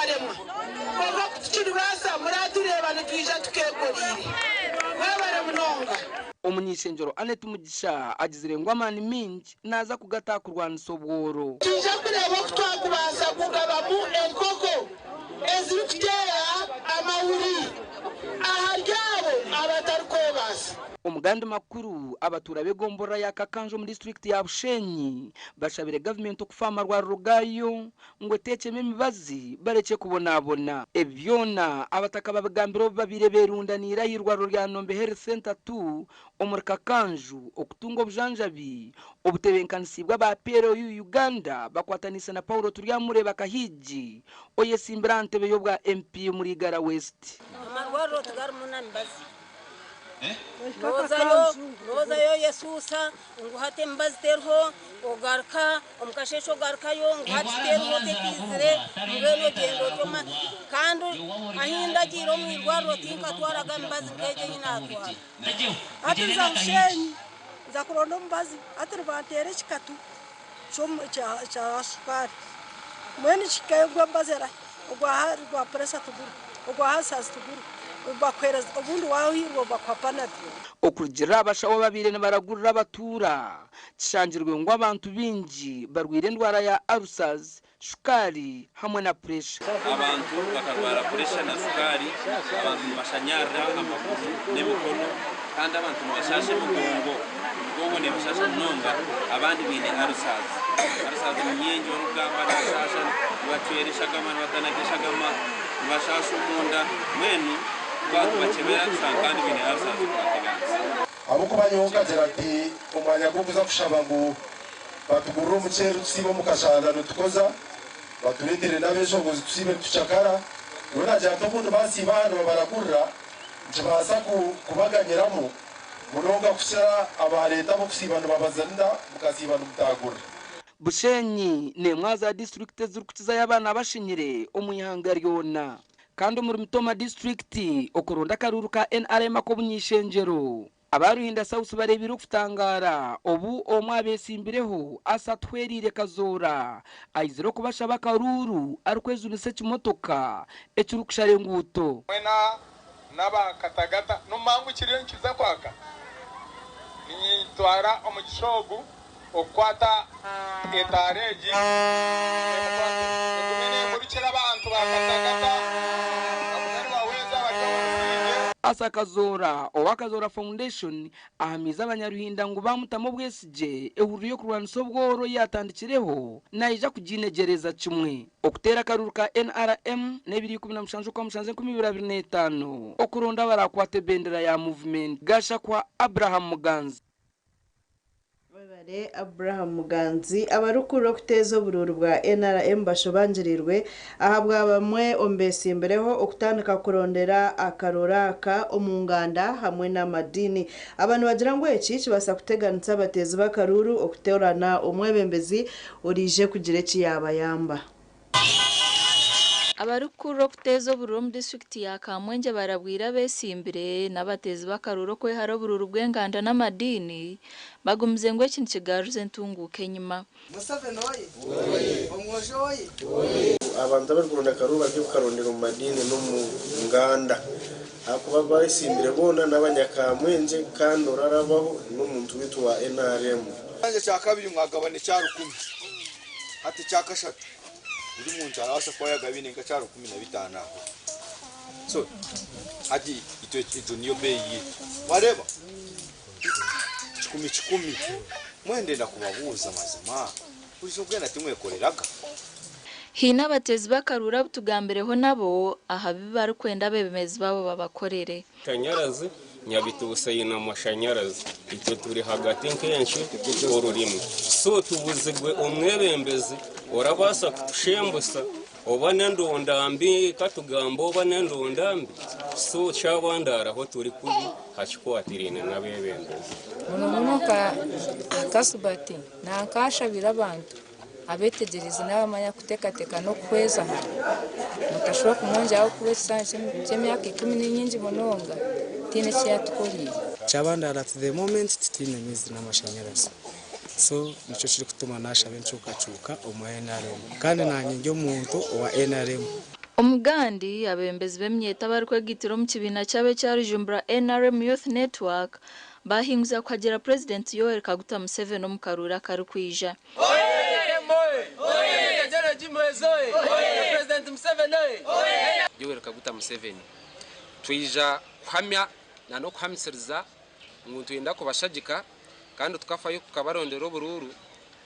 Tukyaremwa. Kwonka ku tukiribaasa muratureeba nitwija tukeekoreire. Mwebare munonga. Omuny'ishengyero Annet Mugisha agizire ngu amaani maingi naaza kugata aha kurwanisa obworo. Nitwija kureeba oku twakubaasa kugabamu enkoko ezirikuteera amahuri ahari abo abatarikwebaasa. Omu gandi makuru, abatuura b'egomborora ya Kakanja omu disiturikiti ya Bushenyi bashabire gavumenti okufa aha marwariro gaayo ngu eteekyemu emibazi barekye kubonabona. Ebi byona abataka babigambire obu babaire berundaniire aha irwariro rya Nombe Health Centre ii omuri Kakanju okutunga obujanjabi obutebenkanisiibwe aba PLU Uganda bakwataniise na Paulo Turyamureeba Kahiigi oyesimbire aha ntebe y'obwa MP omuri Igara West. Amarwariro tigarimu na mibazi. Noozayo noozayo oyesuusa ngu hati emibazi teriho ogaruka omu kasheeshe ogarukayo ngu hati teriho tekiizire mbwenu ogyenda otyo kandi ahi ndagiire omu irwariro tinkatwaraga mibazi nk'egi ei naatwara. Hati nza Bushenyi nza kuronda omubazi hati nibanteera ekikatu kya shukaari mbwenu kihikayo ogwo omubazi erahi ogwa gwa puresha tiguriho ogwa hasasi tiguriho bakuheereza obundi waahirwa bakuha panado. Okurugiirira aha bashaho ababaire nibaragurira abatuura, kishangirwe ngu abantu baingi barwaire endwara ya ulcers, shukaari hamwe na puresha. Abantu bakarwara puresha na shukaari, abantu nibashanyarira amaguru n'emikono kandi abantu nibashaasha emigongo, emigongo neebashaasha munonga abandi baine alusazi. Alusazi ni nyingi orikugamba nibashaasha, nibacwera eshagama, nibatanaga eshagama, nibashaasha omunda mbwenu twatubakyebera tushanga kandi baine alusazi tubateganisa. Ahabw'okuba nyowe nkagira nti, Omwanya gw'okuza kushaba ngu batugurire omuceeri tusiibe omu kashanda nitukoza, batureetere n'abeeshongozi tusiibe nitucakara, nyowe naagira nti obundi baasiiba aha nibabaragurira, nikibaasa kubaganyiramu munonga kukira abaareeta ab'okusiiba nibabazinira mukasiiba nimutaagurira. Bushenyi n'emwe aha za disiturikiti ezirikukizayo abaana abashenyire omu ihanga ryona. Kandi omuri Mitooma disiturikiti okuronda akaruuru ka nrm ak'obuny'ishengyero, aba Ruhinda South bareebire okutangaara obu omwe abeetsimbireho Asa Tuhweriire Kazoora aizire okubashaba akaruuru arikwejunisa ekimotoka ekirikushara enguuto. Mwena n'aba Katagata n'omumangu kiriyo nikiza kwaka. Ninyitwara omugisha ogu okukwata etaara egi emukwate egume nemurikira abantu ba Katagata bagume nibahweza bari omu busingye. Asa Kazoora owa Kazoora Foundation ahamiize abanyaruhinda ngu baamutamu obwesigye ehururu y'okurwanisa obworo ei yaatandikireho naija kugiinegyereza kimwe. Okuteera akaruuru ka nrm n'ebiri 17 Okwamushanju 2025 okuronda abaraakwate ebendera ya muvumenti Gashakwa Abraham Muganzi. Webare Abraham Muganzi. Abarikukurira okuteeza oburuuru bwa nrm bashobangirirwe ahabwa bamwe omu besimbireho okutandika kurondera akaruuru aka omu nganda hamwe n'amadiini. Aba nibagira ngu eki kibaasa kuteganisa abateezi b'akaruuru okutoorana omwebembezi oraije kugira eki yaabayamba. Abarikukurira okuteeza oburuuru omu disiturikiti ya Kamwengye barabwire abetsimbire n'abateezi b'akaruuru okwehara oburuuru bw'enganda n'amadiini bagumize ngu eki nikigaruza entunguuka enyima. Museveni oye! Omwojo oye! Abantu abarikuronda akaruuru bari kukarondera omu madiini n'omu nganda ahakuba abetsimbire boona n'abanyakamwengye kandi orarabaho n'omuntu waitu wa NRM. Ekibanja kya kabiri mwagabana ekya rukumi, hati ekya kashatu buri muntu arabaasa kuba yagabaine nk'ekya 15 aho. So hati itwe egyo niyo beeyi yaitu. Wareeba? Kikumi kikumi. Mbwenu ndenda kubabuuza mazima, buriizooba bwena timwekoreraga? Haine abateezi b'akaruuru abu tugambireho nabo aha bi barikwenda abeebembezi baabo babakorere. Mashanyarazi, Nyabituusa eine amashanyarazi, itwe turi hagati nk'encu orurimi. So tubuzirwe omwebembezi orabaasa kutushembusa oba n'endonda mbi katugambe oba n'endonda mbi so kyabandara aho turi kubi hakikwatiraine n'abebembezi. Muno muno nka Kasubati nankashabira abantu Abeetegyerezi n'abamanya kuteekateeka n'okuhweza hamwe. Mutashuba kumwongyeraho kuba ekisanja ky'emyaka ikumi ni nyingi munonga, tihaine eki yaatukoreire. Kyabandara at the moment titwine maizi n'amashanyarazi so nikyo kirikutuma nashaba enkyukakyuka omu nrm kandi nanye ndi omuntu owa nrm. Omugandi abebembezi b'emyeto abarikwegaitira omu kibiina kyabo ekya Rujumbura NRM Youth Network bahinguza kuhagira Purezidenti Yoweri Kaguta Museveni omu karuuru akarikwija. Yoweri Kaguta Museveni twija kuhamya na n'okuhamisiriza ngu nitwenda kubashagika kandi tukafayo tukabarondera oburuuru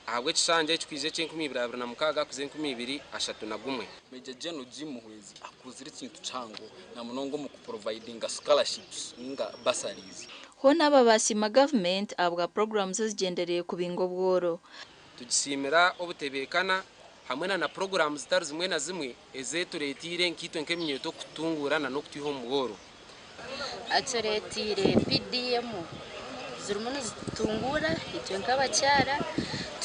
ahabw'ekishanja ekikwija eky'enkumi ibiri abiri na mukaaga kuza enkumi ibiri ashatu na gumwe. Major General Jim Muhwezi akozire ekintu kihango na munonga omu kuprovidinga scholarships ninga bursaries. Hoona aba baasiima gavumenti ahabwa puroguraamu ezigyendereire kubinga obworo. Tugisiimira obutebeekana hamwe na na puroguraamu zitari zimwe na zimwe ezetureeteire nkaitwe nk'eminyeeto kututunguura na n'okutwiha omu bworo. Atureeteire PDM zirimu nizitutunguura itwe nk'abakyara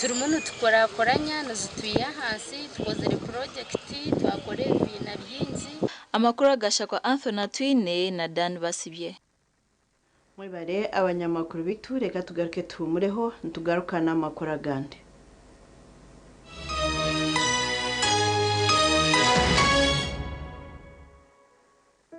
turimu nitukurakuranya nizitwiha ahansi tukozire purojekiti twakora ebibiina bingi. Amakuru agashakwa Anthony Atwine na Dan Basibye. Mwebare abanyamakuru bitu reka tugaruke tuhumureho nitugaruka n'amakuru agandi.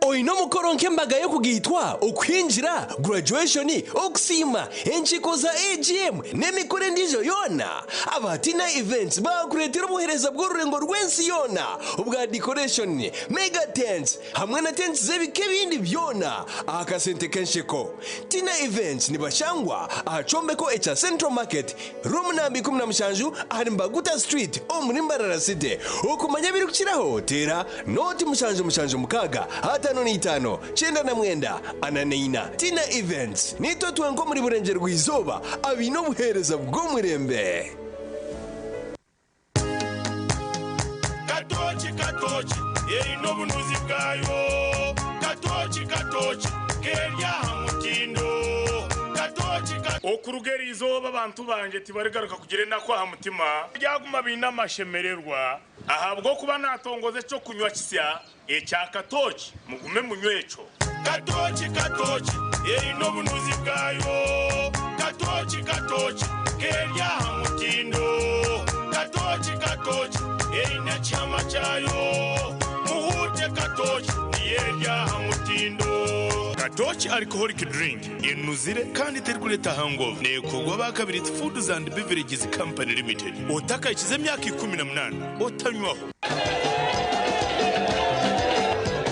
Oine omukoro nk'embaga y'okugaitwa, okuhingira, graduation, okusiima, enkiiko za AGM n'emikoro endiijo yoona? Aba Tina Events baakureetera obuheereza bw'orurengo rw'ensi yoona obwa decoration, mega tents hamwe na tents z'ebika ebindi byona aha kasente k'ensheko. Tina Events nibashangwa aha kyombeko ekya Central Market, Room namba 17 ahari Mbaguta Street omuri Mbarara City. Okumanya ebirikukiraho teera Nooti mushanju mushanju mukaaga 55 99 44. Tina Events, Niitwe twenka omuri Burengyerwa-izooba abaine obuheereza bw'omurembe. Katooki katooki eine obunuzi bwayo Katooki katooki keri aha mutindo Katooki ka. Okuruga eri izooba abantu bangye tibarigaruka kugira enaku aha mutima, baryaguma baine amashemererwa. Ahabw'okuba naatongoza eky'okunywa kisya ekya katooki, mugume munywe ekyo. Katooki katooki eine obunuzi bwayo, Katooki katooki keri aha mutindo, Katooki katooki eine ekihama kyayo, Muhuute katooki niyo eri aha mutindo. Katooki Alcoholic Drink enuzire kandi terikureeta hangover. Neekorwa aba Kabirizi Foods and Beverages Company Limited. Otakahikize emyaka 18 otanywaho.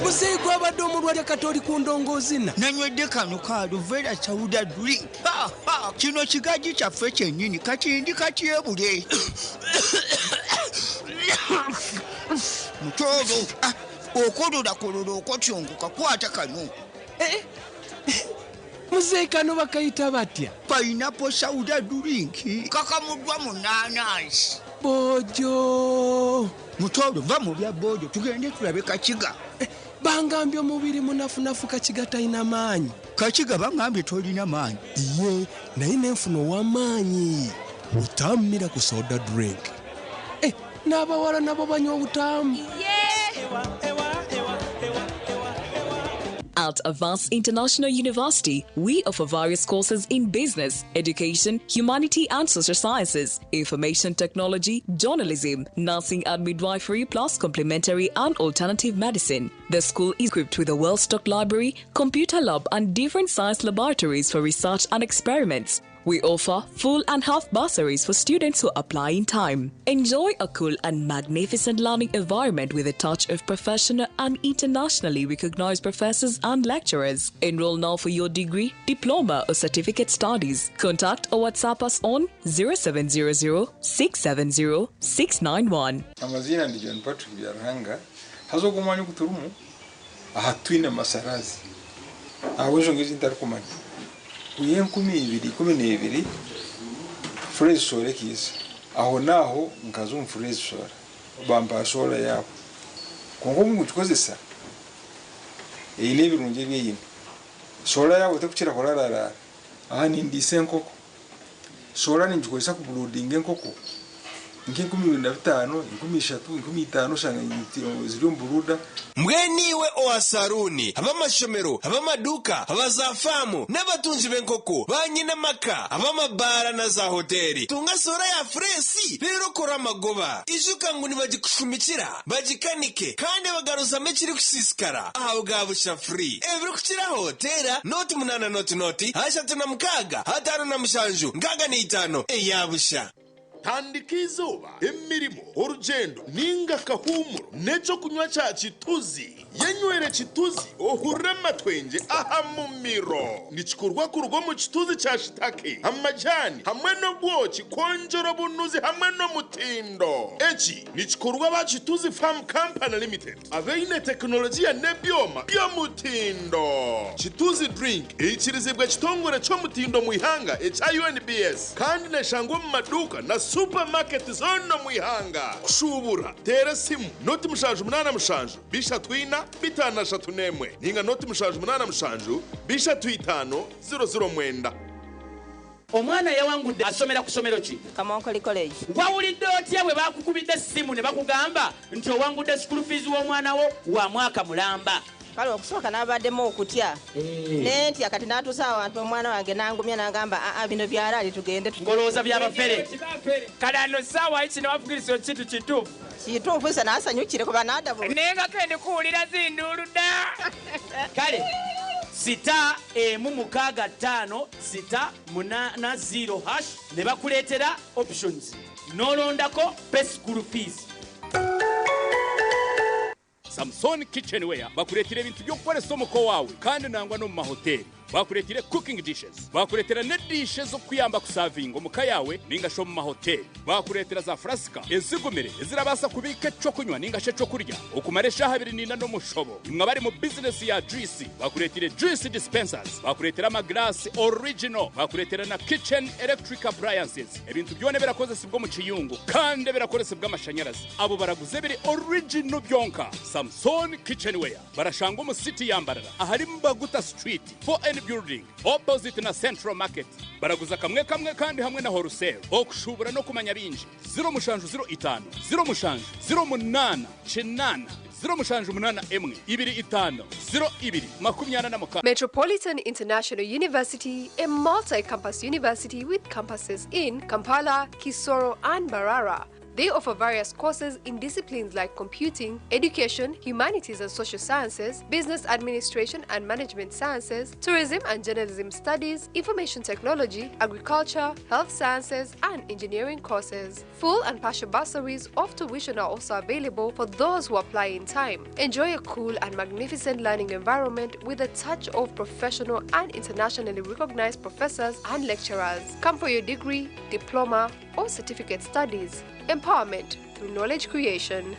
Muzeeyi gwabadde omulwadde kati oli ku ndongoozina. Nanywedde kano ka Aluvera Sauda Drink. Ha ha! Kino kigajji kyaffe kyennyini kati ndi katyebule. Mutooro, ah, okololakolora okotyongoka kwata kano. Muzeeyi kano bakayita batya? Pineapple Sauda Drink kakamuddwa mu naanansi. Boojo! Mutooro va mu bya boojo tugende tulabe Kakiga. Bangambye omubiri munafunafu Kakiga talina maanyi. Kakiga bangambye tolina maanyi. Iye naye nenfuna ow'amaanyi. Butamu Miracle Soda Drink. Eh, n'abawala nabo banywa obutamu. At Avance International University, we offer various courses in business, education, humanity and social sciences, information technology, journalism, nursing and midwifery, plus complementary and alternative medicine. The school is equipped with a well-stocked library, computer lab, and different science laboratories for research and experiments. We offer full and half bursaries for students who apply in time. Enjoy a cool and magnificent learning environment with a touch of professional and internationally recognized professors and lecturers. Enroll now for your degree, diploma, or certificate studies. Contact or WhatsApp us on 0700 670 691. Amaziina ndi John Patrick Byaruhanga haza ogu omwanya ogu turimu aha twine masarazi ahabw'enshonga ezi ntarikumanya kwiha 2012 Furezi Soora ekiiza aho naaho nkaza omu Furezi Soora bampa soora yaabo kwonka obu nkugikozesa eine ebirungi ebi eine soora yaabo terikukira kurararaara aha nindiisa enkoko soora ningikozesa kuburuudinga enkoko. Nka 2005, 3000, 5000 oshanga ziri omu buruda. Mbwenu iwe owa saruuni, ab'amashomero, ab'amaduuka, aba zaafaamu n'abatungi b'enkoko, banyine amaka, ab'amabaara na zaahoteeri, tunga soora ya fureesi reero okore amagoba. Ijuka ngu nibagikushumikira, bagikanike kandi bagaruzamu ekirikusiisikara aha bwa busha free. Ebirikukiraho teera 08 00 36 57 65 eya busha. Tandika eizooba, emirimo, orugyendo ninga akahuumuro n'ekyokunywa kya Kituzi. Yenywere Kituzi ohurire amatwengye aha mumiro. Nikikorwa kuruga omu kituzi kya shitake, amajani hamwe n'obwoki kwongyera obunuzi hamwe n'omutindo. Eki nikikorwa aba Kituzi Farm Company Limited abaine tekinologiya n'ebyoma by'omutindo. Kituzi Drink eikirizibwe ekitongore ky'omutindo omu ihanga ekya UNBS kandi neshangwa omu maduuka na supamaketi zoona omu ihanga. Kushuubura, teera esimu 077 34 531 ninga 078 35 009. Omwana eyawangudde asomera ku ssomero ki? Kamonkoli College. Wawulidde otya bwe baakukubidde essimu ne bakugamba nti owangudde school fees w'omwana wo wa mwaka mulamba? Kale okusooka nabaddemu okutya nentya, kati natuusa awantu omwana wange nangumya nangamba, aa, bino byalaali, tugende. Ng'olowooza byabafere. Kale ano ssaawa kino wafugirisa kintu kituufu. Kituufu, isa nasanyukire kuba nadabu. Naye nga kendi kuwulira zinduulu dda. Kale star 1 6 5 star 8 0 hash ne bakuleetera options n'olondako pay school fees. Samson Kitchenware bakuretera ebintu by'okukoresa omuko wawe kandi nangwa no mu mahoteli. Bakuretire cooking dishes, bakuretera ne dishes zo kuyamba kusavinga omuka yawe ninga sho mu mahoteli. Bakuretera za frasika ezigumire ezirabasa kubika ecyo kunywa ninga she cyo kurya okumara eshaha 24 n'omushobo. Imwe bari mu business ya juice, bakuretire juice dispensers, bakuretera amaglasi original, bakuretera na kitchen electric appliances. Ebintu byone birakozesebwa mu kiyungu kandi birakoresebwa amashanyarazi. Abo baraguze biri original byonka. Samson Kitchenware barashanga mu city ya Mbarara ahari Mbaguta Street, 4N building, opposite na Central Market. Baraguza kamwe kamwe kandi hamwe na wholesale. Okushubura no kumanya bingi, 07 05 07 08 8 078 1 25 02 26. Metropolitan International University, a multi campus university with campuses in Kampala, Kisoro, and Mbarara. They offer various courses in disciplines like computing, education, humanities and social sciences, business administration and management sciences, tourism and journalism studies, information technology, agriculture, health sciences, and engineering courses. Full and partial bursaries of tuition are also available for those who apply in time. Enjoy a cool and magnificent learning environment with a touch of professional and internationally recognized professors and lecturers. Come for your degree, diploma, or certificate studies. Empowerment through knowledge creation.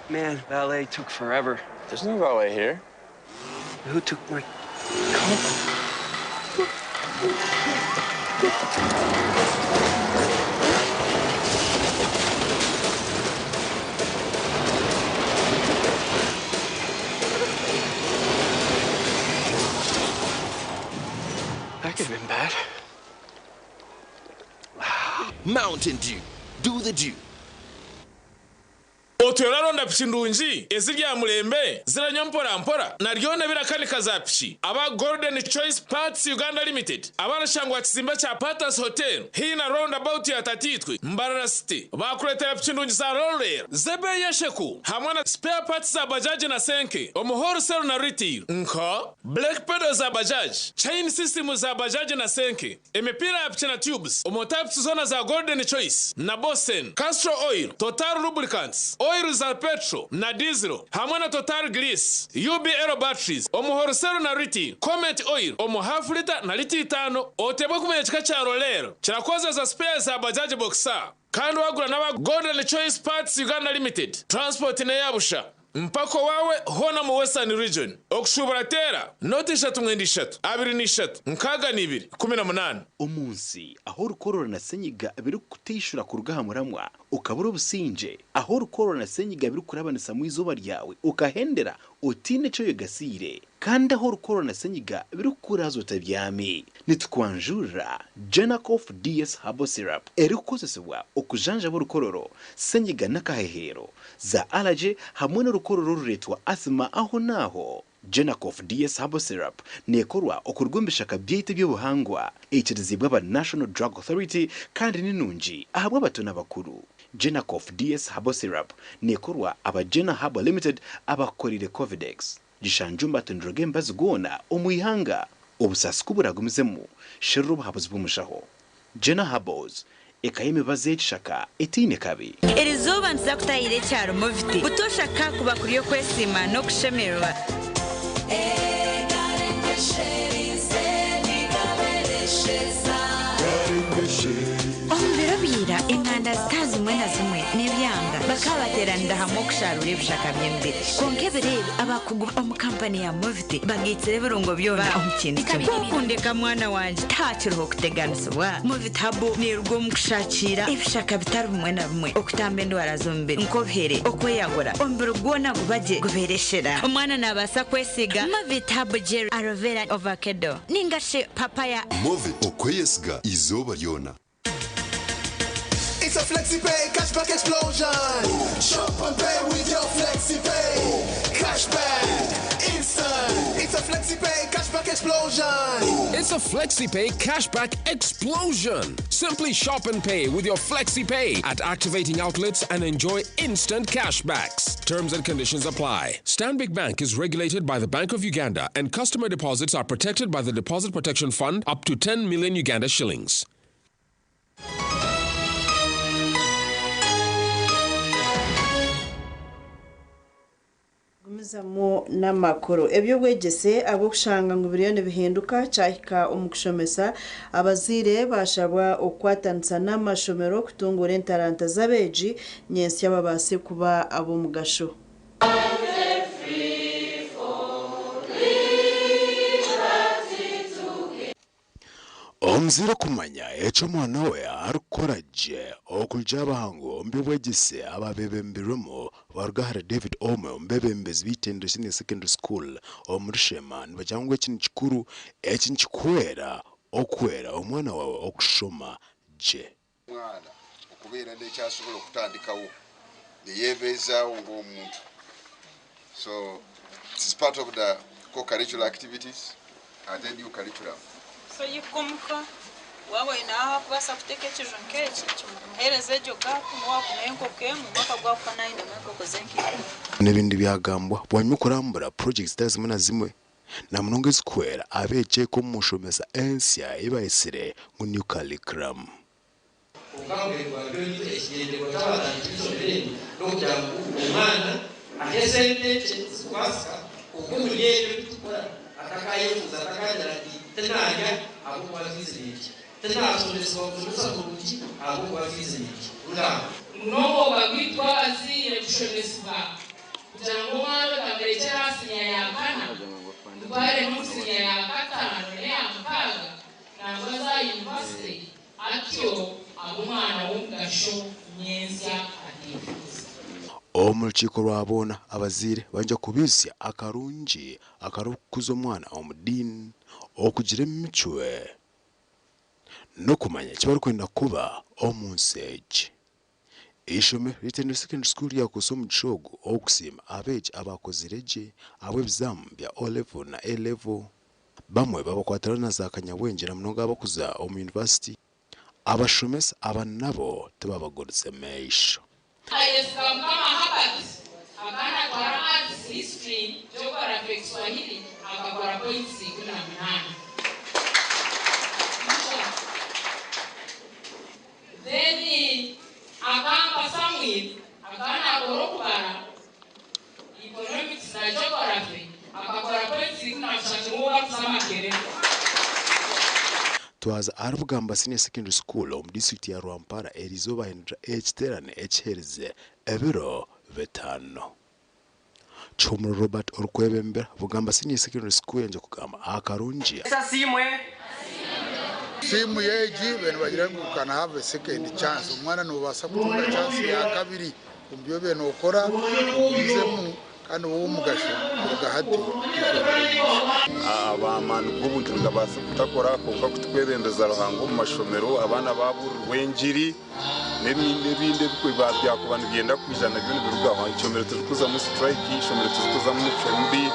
Man, valet took forever. There's no valet here. Who took my car? That could have been bad. Mountain Dew. Do the dew. Otuyo raronda piki ndungi ezirya mulembe ziranywa mpora mpora naryona birakanika za piki. Aba Golden Choice Parts Uganda Limited abarashangwa kizimbe kya Patas Hotel hina roundabout ya Tatitwe, Mbarara City, bakuretera piki ndungi za roller zebe yesheku hamwe na spare parts za bajaji na senke omu wholesale na retail, nka brake pedal za bajaji, chain system za bajaji na senke, emipira ya piki na tubes omu types zona za Golden Choice na Bosen, Castrol oil, Total lubricants, oil za petrol na diesel hamwe na Total grease, UBL batteries omu wholesale na retail, Comet oil omu half liter na lita 5. Otebwe kumenya kika kya rolero kirakozesa spare za bajaji boxer. Kandi wagura n'aba Golden Choice Parts Uganda Limited, transport neyabusha mpako wawe hona mu Western Region. Okushubura tera 0 3 93 23 18. Omunsi aho urukorora na senyiga biri kutishura kuruga aha muramwa. Okabura obusingye, ahu orukorora na senyiga birikukurabanisamu eizooba ryawe okahendera otaine eki oyegasiire, kandi ahu orukorora na senyiga birikukuraaza otabyami. Nitukwanjurira Genacof DS Herbal Syrup erikukozesibwa okujanjaba orukororo, senyiga n'akaheheero, za allergy hamwe n'orukororo orureetwa asthma aho n'aho. Genacof DS Herbal Syrup neekorwa okuruga omu bishaka byaitu eby'obuhangwa, eikiriziibwe aba National Drug Authority kandi ni nungi ahabw'abato n'abakuru. Genacof DS Herbal Syrup neekorwa aba Gena Herbal Limited abakukoreire Covidex. Gishangye omu matundiro g'emibazi goona omu ihanga. Obusaasi ku buragumizemu, sherura obuhabuzi bw'omushaho. Gena Herbals, eka y'emibazi y'ekishaka etaine kabi. Erizooba nituza kutahira ekyaro Moviti. Butoosha ka kuba kuri okwesiima n'okushemererwa. Omu biro bya ira, enganda zitari zimwe na zimwe n'ebyanga bakaba bateeranira hamwe okusharuura ebishaka by'emibiri. Kwonka ebiro ebi, abakugu omu kampani ya Moviti bagaitsire ebirungo byona omu kintu kimwe. Ku okundeka mwana wangye, tihakiriho kuteganisibwa. Movit Herbal neeruga omu kushakiira ebishaka bitari bimwe na bimwe okutamba endwara z'omubiri nk'obuhere, okweyagura, omubiri gwona guba gye gubeera eshera. Omwana naabaasa kwesiiga Movit Herbal Gel Aloe Vera Ovakedo ninga shi Papaya. Movit, okweyesiga eizooba ryona. It's a FlexiPay cashback explosion. Shop and pay with your FlexiPay. Cashback, instant. It's a FlexiPay cashback explosion. It's a FlexiPay cashback explosion. Simply shop and pay with your FlexiPay at activating outlets and enjoy instant cashbacks. Terms and conditions apply. Stanbic Bank is regulated by the Bank of Uganda and customer deposits are protected by the Deposit Protection Fund up to 10 million Uganda shillings. Gumizamu n'amakuru. Eby'obwegyese ahabw'okushanga ngu biriyo nibihinduka kyahika omu kushomesa, abazaire baashabwa okukwatanisa n'amashomero kutunguura entaranta z'abeegi nyentsya babaase kuba ab'omugasho. Omuzaire okumanya eki omwana we arikukora gye okuruga abahangu omu by'obwegyese ababeebembirwemu baruga ahari David Omwe omu beebembezi b'eitendero Senior Secondary School omuri Sheema nibagira ngu eki nikikuru eki nikikuhwera okuhwera omwana waawe okushoma gye. Omwana okubeera n'eki asobola okutandikawo neyebeezaawo ng'omuntu so it's part of the co-curricular activities ate new curriculum. So yahika omuka waaba oine ahu arikubaasa kuteeka ekiju nk'eki kimuheereze egyo gaapu n'obu waakumuha enkoko emwe omwaka gwakuhwa naaba ainemu enkoko ze nka ikumi. N'ebindi byagambwa bwanyima okurambura purojekiti zitari zimwe na zimwe namunonga ezikuhwera abeegi omu nshomesa ensya ei bayetsire ngu New Curriculum. Kwonka muheru gwa byona itwe ekigyendererwa ky'abatandiki b'eishomero eri n'okugira ngu omwana aheze enteekye ezirikubaasika kwonka omuri ebyo ebi turikukora atakaayefuuza atakaagira ati tinaarya ahabw'okuba fiizi n'egi, tinaashomesibwa bushomesa burungi ahabw'okuba fiizi n'egi. Rugamba. Ngu n'omwoga gwaitu gw'abazaire kushomesibwa kugira ngu omwana otamurekyera aha siniya ya kana, mutware n'omu siniya ya kataano n'eya mukaaga nangwa aze aha yunivasite atyo abe omwana w'omugasho nyentsya ateefuuza. Omu rukiiko rwa boona, abazaire baija kubaitsya akarungi akarikukuza omwana omu diini, okugira emicwe, n'okumanya eki barikwenda kuba omu nsi egi. Eishomero ry'eitendero Secondary School ryakozesa omugisha ogu okusiima abeegi abakozire gye ahabw'ebizaamu bya O Level na A Level. Bamwe babakwatiraho na za kanyabwengye na munonga abarikuza omu yunivasiti. Abashomesa aba nabo tibabagurize maisho. Ayesiga Mukama Herbert akaba natwara Arts, History, Geography, Kiswahili akakora points 18. Then akampa Samuel akaba nakora okubara, Economics na Geography akakora points 17 niwe owakuza Makerere. Twaza ahari Bugamba Senior Secondary School omu disiturikiti ya Rwampara eriizooba bahindura ekiteerane ekiherize ebiro bitaano. Kihumuro Robert orikwebembera Bugamba Senior Secondary School yangye kugamba aha karungi. Yesu asiimwe. Simu egi bene bagira ngu you can have a second chance. Omwana nobaasa kutunga chance ya kabiri omu bi obaire nokora ogumizemu kandi obe ow'omugasho kuruga hati n'okwongyera omu maisho. Amaani g'obuntu nigabaasa kutakora kwonka ku tukwebembeza Ruhanga omu mashomero abaana baabuurirwa engiri n'ebindi ebyakuba nibyenda kwija nabyo nibirugaho. Eishomero tiririkuzamu siturayiki, eishomero tiririkuzamu micwe mibi.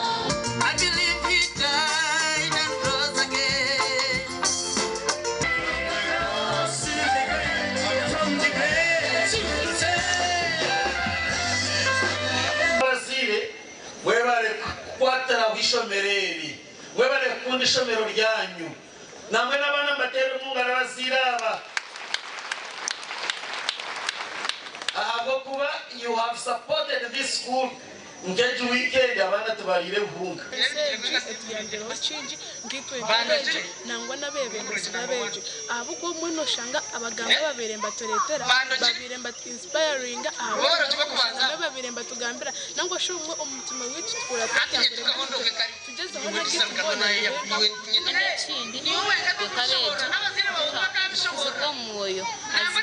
Abazaire mwebare kukwatiraho eishomero eri. Mwebare kukunda eishomero ryanyu. Nambwenu abaana mubateere omu ngaro abazaire aba. Ahabw'okuba you have supported this school nk'egi weekend abaana tibariire buhunga. Ensi egi etuyambireho kingi nkaitwe nk'abeegi nangwa n'abeebembezi b'abeegi ahabw'okuba obumwe noshanga abagambi ababaire nibatureetera babaire nibatu inspiringa ahabw'okuba nabo babaire nibatugambira nangwa shi obumwe omu mutima gwaitu tuhurira twatambura naitwe tugyezeho n'agaitu goona tureebe. N'ekindi itwe nk'abeegi tukuzibwa omu mwoyo haza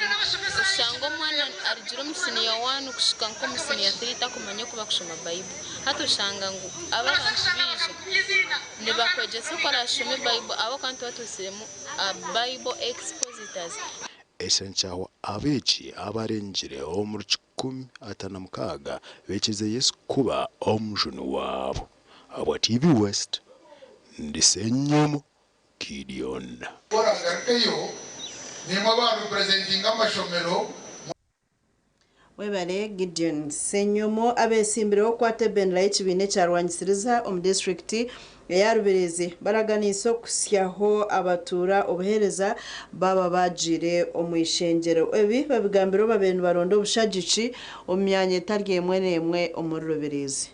oshanga omwana arugire omu siniya wani kuhika nk'omu siniya tiri takumanya oku bakushoma Baibuli. Hati oshanga ngu abo abantu baija nibakwegyesa oku oraashome Baibuli ahabw'okuba nituba twitsiremu Bible expositors. Eshenkyaho abeegi abarengire omuri 156 beikirize Yesu kuba omujuni waabo. Ahabwa TV West, ndi Ssenyomo Gideon. Ku oraagarukeyo, naimwe abaaripurezentinga amashomero. Webare Gideon Ssenyomo. Abeesimbireho kukwata ebendera y'ekibiina ekya Rwanyisiriza omu disiturikiti eya Rubirizi baraganiise okuhitsyaho abatuura obuheereza baaba baagiire omu ishengyero. Ebi babigambire obu babaire nibaronda obushagiki omu myanya etari emwe n'emwe omuri Rubirizi.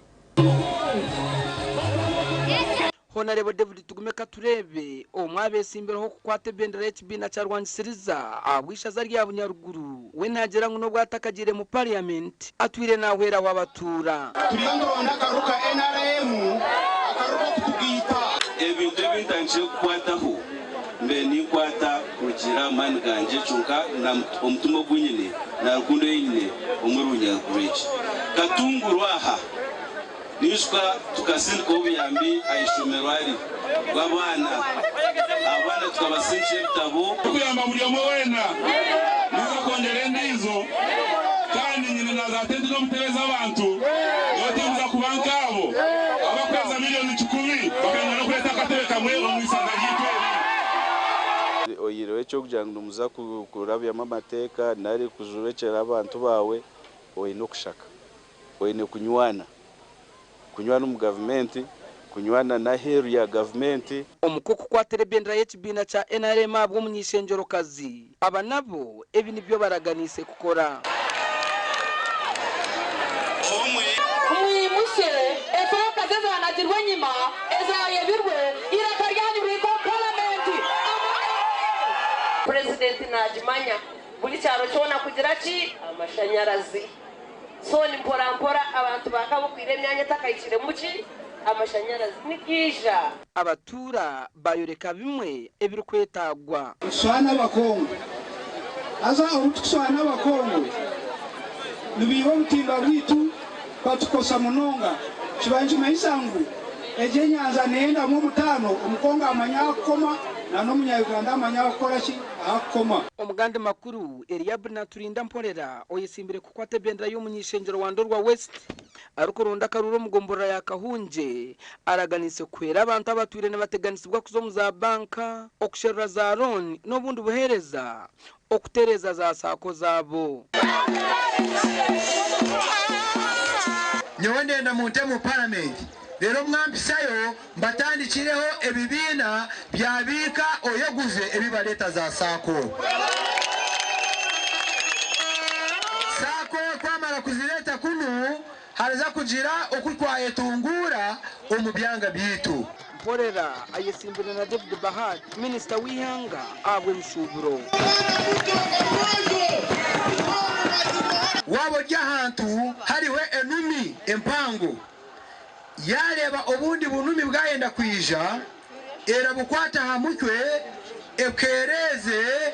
Honarebo David Tugume Katureebe, omwe abeetsimbirweho kukwata ebendera y'ekibiina kya Rwangisiriza ahabw'eishaza rya Bunyaruguru, we naagira ngu n'obu atakagiire mu Parliament, atwire naahweraho abatuura. Turiyo nituronda akaruru ka nrm, akaruru k'okutugaita. Ebintu ebi ntandikire kukwataho mbaire ninkwata kurugiirira aha maani gangye kyonka na omutima ogu nyine na rukundo ei nyine omuri Bunyaruguru egi. Katunguru aha Ninjuka tukasindikaho obuyambi aha ishomero ari bw'abaana. Abaana tukabasindikira ebitabo. Turikuyamba buri omwe weena. Ninza kwongyera endiijo kandi nyine na za tenti n'obutebe z'abantu. Nyowe tinkuza kuba nkaabo abakuheereza miriyoni kikumi bakanga n'okureeta akatebe kamwe omu ishaza ryaitu eri. Oyihireho eky'okugira ngu nimuza kurabyamu amateeka nari kujurekyera abantu baawe, oine okushaka. Oine kunywana. Kunywana omu gavumenti, kunywana n'aheeru ya gavumenti. Omu k'okukwatira ebendera y'ekibiina kya nrm ahabw'omuny'eishengyerokazi, aba nabo ebi nibyo baraganiise kukora. Mwimutsye efaakazi ezaanagirwe enyima, ezaayebirwe, eiraka ryanyu rihike omu Paramenti. Purezidenti naagimanya buri kyaro kyona kugira ki? Amashanyarazi. So ni mpora mpora abantu baakabukwire emyanya etakahikiremu ki? Amashanyarazi nigaija. Abatuura baayoreka bimwe ebirikwetaagwa. Nitushwana Abakongo. Haza obu tukushwana Abakongo, nibaiha obutimba bwaitu batukosa munonga. Kiba nikimanyisa ngu egi enyanja neyendamu omutaano, Omukongo amanye ahakukoma na n'omunya-Uganda amanye ahakukora ki? Ahakukoma. Omu gandi makuru, Eliabu Naturinda Mporera oyetsimbire kukwata ebendera y'omuny'eishengyero wa Ndorwa West arikuronda akaruuru omu gomborora ya Kahungye araganiise kuhwera abantu abatwire nibateganisibwa kuza omu za banka, okusherura za looni n'obundi buheereza okutereeza za saako zaabo. Nyowe ndenda munte mu paramenti reero mwampisayo mbatandikireho ebibiina bya biika oyeguze ebi bareeta za saako. Saako twamara kuzireeta kunu hariza kugira oku twayetunguura omu byanga byaitu. Mporera ayetsimbire na David Bahati, minisita w'eihanga ahabw'emishuuburo. Waaba ori ahantu hariho enumi empango, yaareeba obundi bunumi bwayenda kwija, erabukwata aha mutwe Ekereeze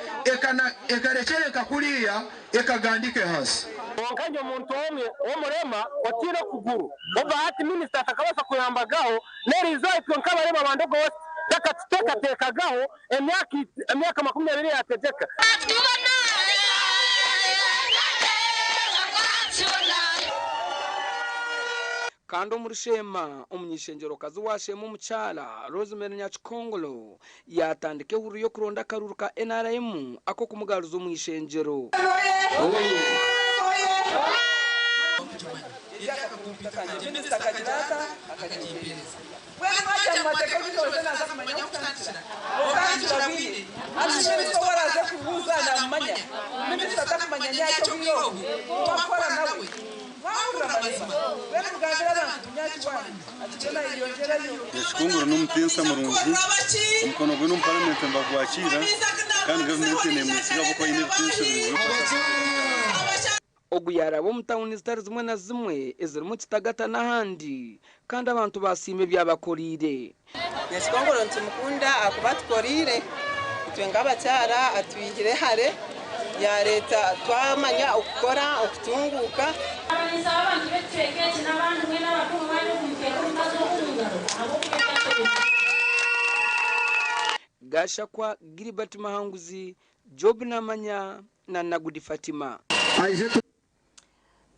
ekarekyereka kuriya ekagandike hansi. Konka nje omuntu omwe omurema otiire okuguru oba hati minisita atakabaasa kuyambagaho n'eriizooba itwe nk'abarema ba Ndogo West takatuteekateekagaho emyaka emyaka 20 yaategyeka. Kandi omuri Sheema, omuny'eishengyerokazi wa Sheema omukyara Rosemary Nyakikongoro yaatandika ehururu y'okuronda akaruuru ka nrm ak'okumugaruza omu ishengyero. Nyakikongoro n'omutiinsa murungi, omukono gwe n'omu paramenti nibagwakiira kandi gavumenti neemwesiga ahabw'okuba aine ebitiinisa birungi by'okubaasa kutebeekanisa. Ogu yaaraba omu tauni zitari zimwe na zimwe ezirimu Kitagata n'ahandi kandi abantu baasiima ebi abakoreire. Nyakikongoro nitumukunda ahakuba atukoreire itwe nk'abakyara atwihire hare yareeta twamanya okukora okutunguuka. Ninsaba abantu b'ekicweka eki n'abandi mwena abari omu mwanya ogu muteeke omukazi ogu omu ngaro ahabw'okuba eki atereire. Gashakwa Gilbert Mahanguzi, Job Namanya na Nagudi Fatima.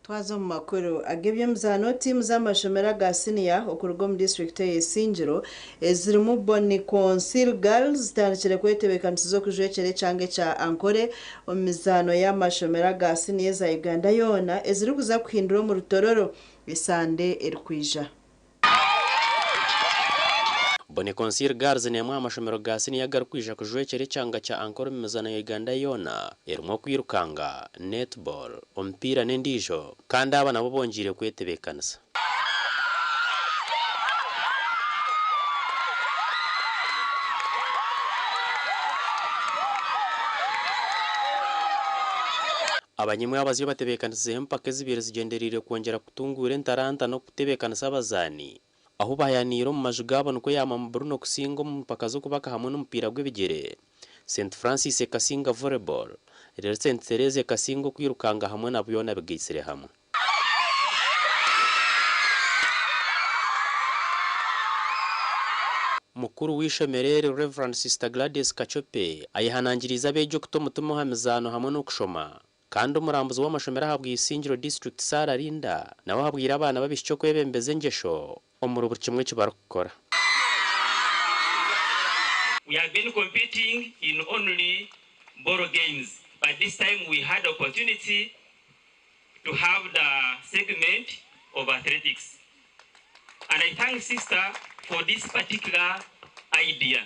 Twaza omu makuru ag'eby'emizaano, tiimu z'amashomero aga siniya okuruga omu disiturikiti eye Isingiro ezirimu Boni Consil Girls zitandikire kwetebeekanisiza okujwekyera ekyanga ekya Ankole omu mizaano y'amashomero aga siniya eza Uganda yoona ezirikuza kuhindura omu Rutororo esande erikwija. Boni Consil Girls n'emwe aha mashomero ga siniya agarikwija kujwekyera ekyanga kya Ankole omu mizaano ya Uganda yoona erimu okwirukanga, netball, omupiira n'endiijo kandi aba nabo bongyeire kwetebeekanisa. Abanyamwe abazyo batebeekanisizeho empaka ezibaire zigyendereire kwongyera kutunguura entaranta n'okutebeekanisa abazaani. Ahu baayaniire omu maju gaabo nikwo yaamamu Bruno kusinga omu mpaka z'okubaka hamwe n'omupiira gw'ebigyere, St Francis ekasinga Volleyball, reero St Theresa ekasinga okwirukanga hamwe na byona bigaitsire hamwe. Mukuru w'eishomero eri, Rev. Sister Gladys Kachope ayehanangiriize abeegi okuta omutima aha mizaano hamwe n'okushoma. Kandi omurambuzi w'amashomero aha Bwisingiro District Sarah Linda nawe ahabwire abaana b'abaishiki okwebembeza engyesho omuri buri kimwe eki barikukora. We have been competing in only ball games but this time we had opportunity to have the segment of athletics and I thank sister for this particular idea.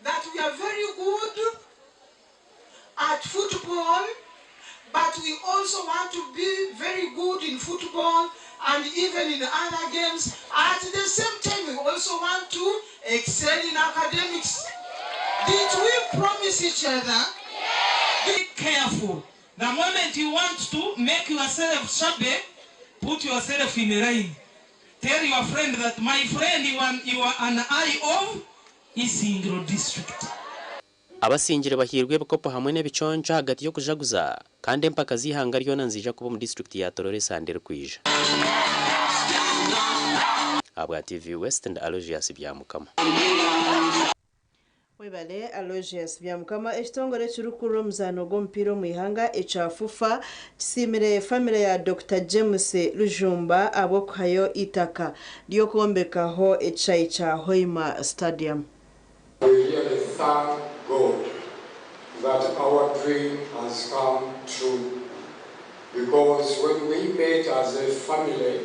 That we are very good at football, but we also want to be very good in football and even in other games. At the same time, we also want to excel in academics. Did we promise each other? Be careful. The moment you want to make yourself shabby, put yourself in a line. Tell your friend that, my friend, you are, you are an eye of Isingiro district. Abasingire bahairwe ebikopo hamwe n'ebiconco ahagati y'okujaguza kandi empaka z'eihanga ryona niziija kuba omu disiturikiti ya Tororo esande erikwija. Ahabwa TV West ndi Aloysius Byamukama. Webale Aloysius Byamukama. Ekitongore ekirikukurira omuzaano gw'omupiira omu ihanga ekya FUFA kisiimire famire ya Dokita James Rujumba ahabw'okuhayo eitaka ry'okwombekaho ekishaayi kya Hoima Stadium. We really thank God that our dream has come true, because when we met as a family,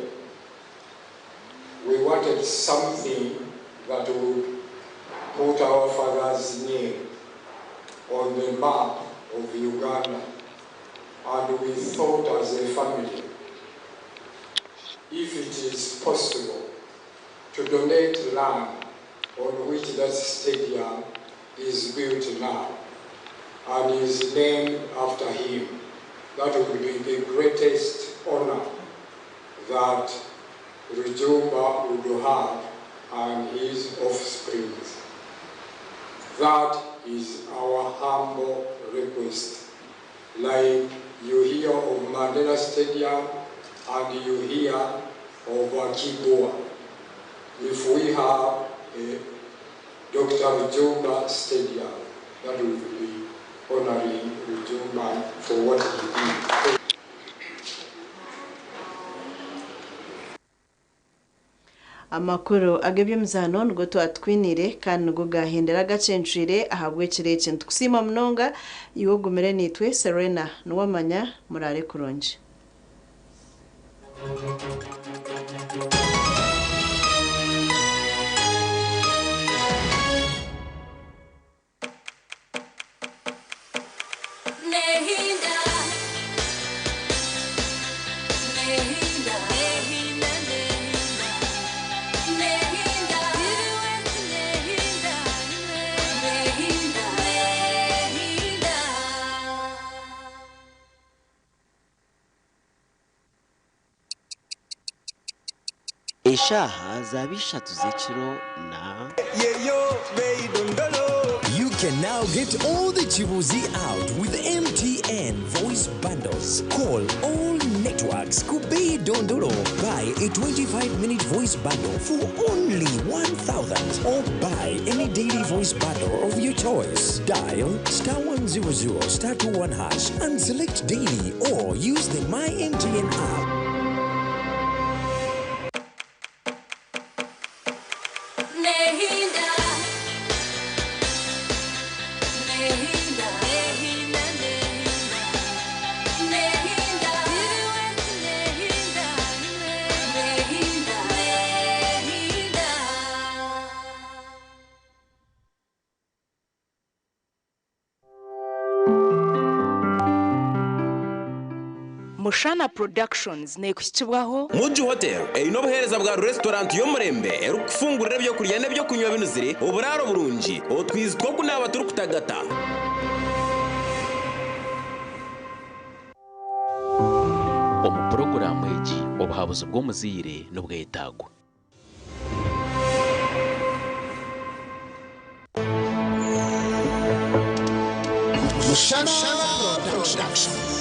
we wanted something that would put our father's name on the map of Uganda. And we thought as a family, if it is possible to donate land on which that stadium is built now and is named after him, that would be the greatest honor that Rujumba would have and his offspring. That is our humble request. Like you hear of Mandela Stadium and you hear of Kibua. If we have a Dr. Rujumba Stadium, that will be honoring Rujumba for what he did. Amakuru ag'eby'emizaano nigo twatwinire kandi nigo gahendera agacencwire ahabw'ekiro eki. Nitukusiima munonga iwe ogumire naitwe. Serena Niwamanya, muraare kurungi. Nehinda, nehinda, nehinda, nehinda, nehinda, nehinda, nehinda. Eshaaha zaba ishatu z'ekiro na You can now get all the Chibuzi out with MTN voice bundles. Call all networks. Kubei Dondolo. Buy a 25-minute voice bundle for only 1,000 or buy any daily voice bundle of your choice. Dial star 100 star 21 hash and select daily or use the My MTN app. Nehinda, nehinda, nehinda, nehinda, nehinda, nehinda, nehinda. Mushana Productions neekuhikibwaho Muji Hotel eine obuheereza bwa restaurant y'omurembe erikufungurira ebyokurya n'ebyokunywa binuzire, oburaaro burungi, otwizi tw'okunaaba turikutagata. Omu puroguraamu egi obuhabuzi bw'omuzaire nibwetagwa. Mushana Production.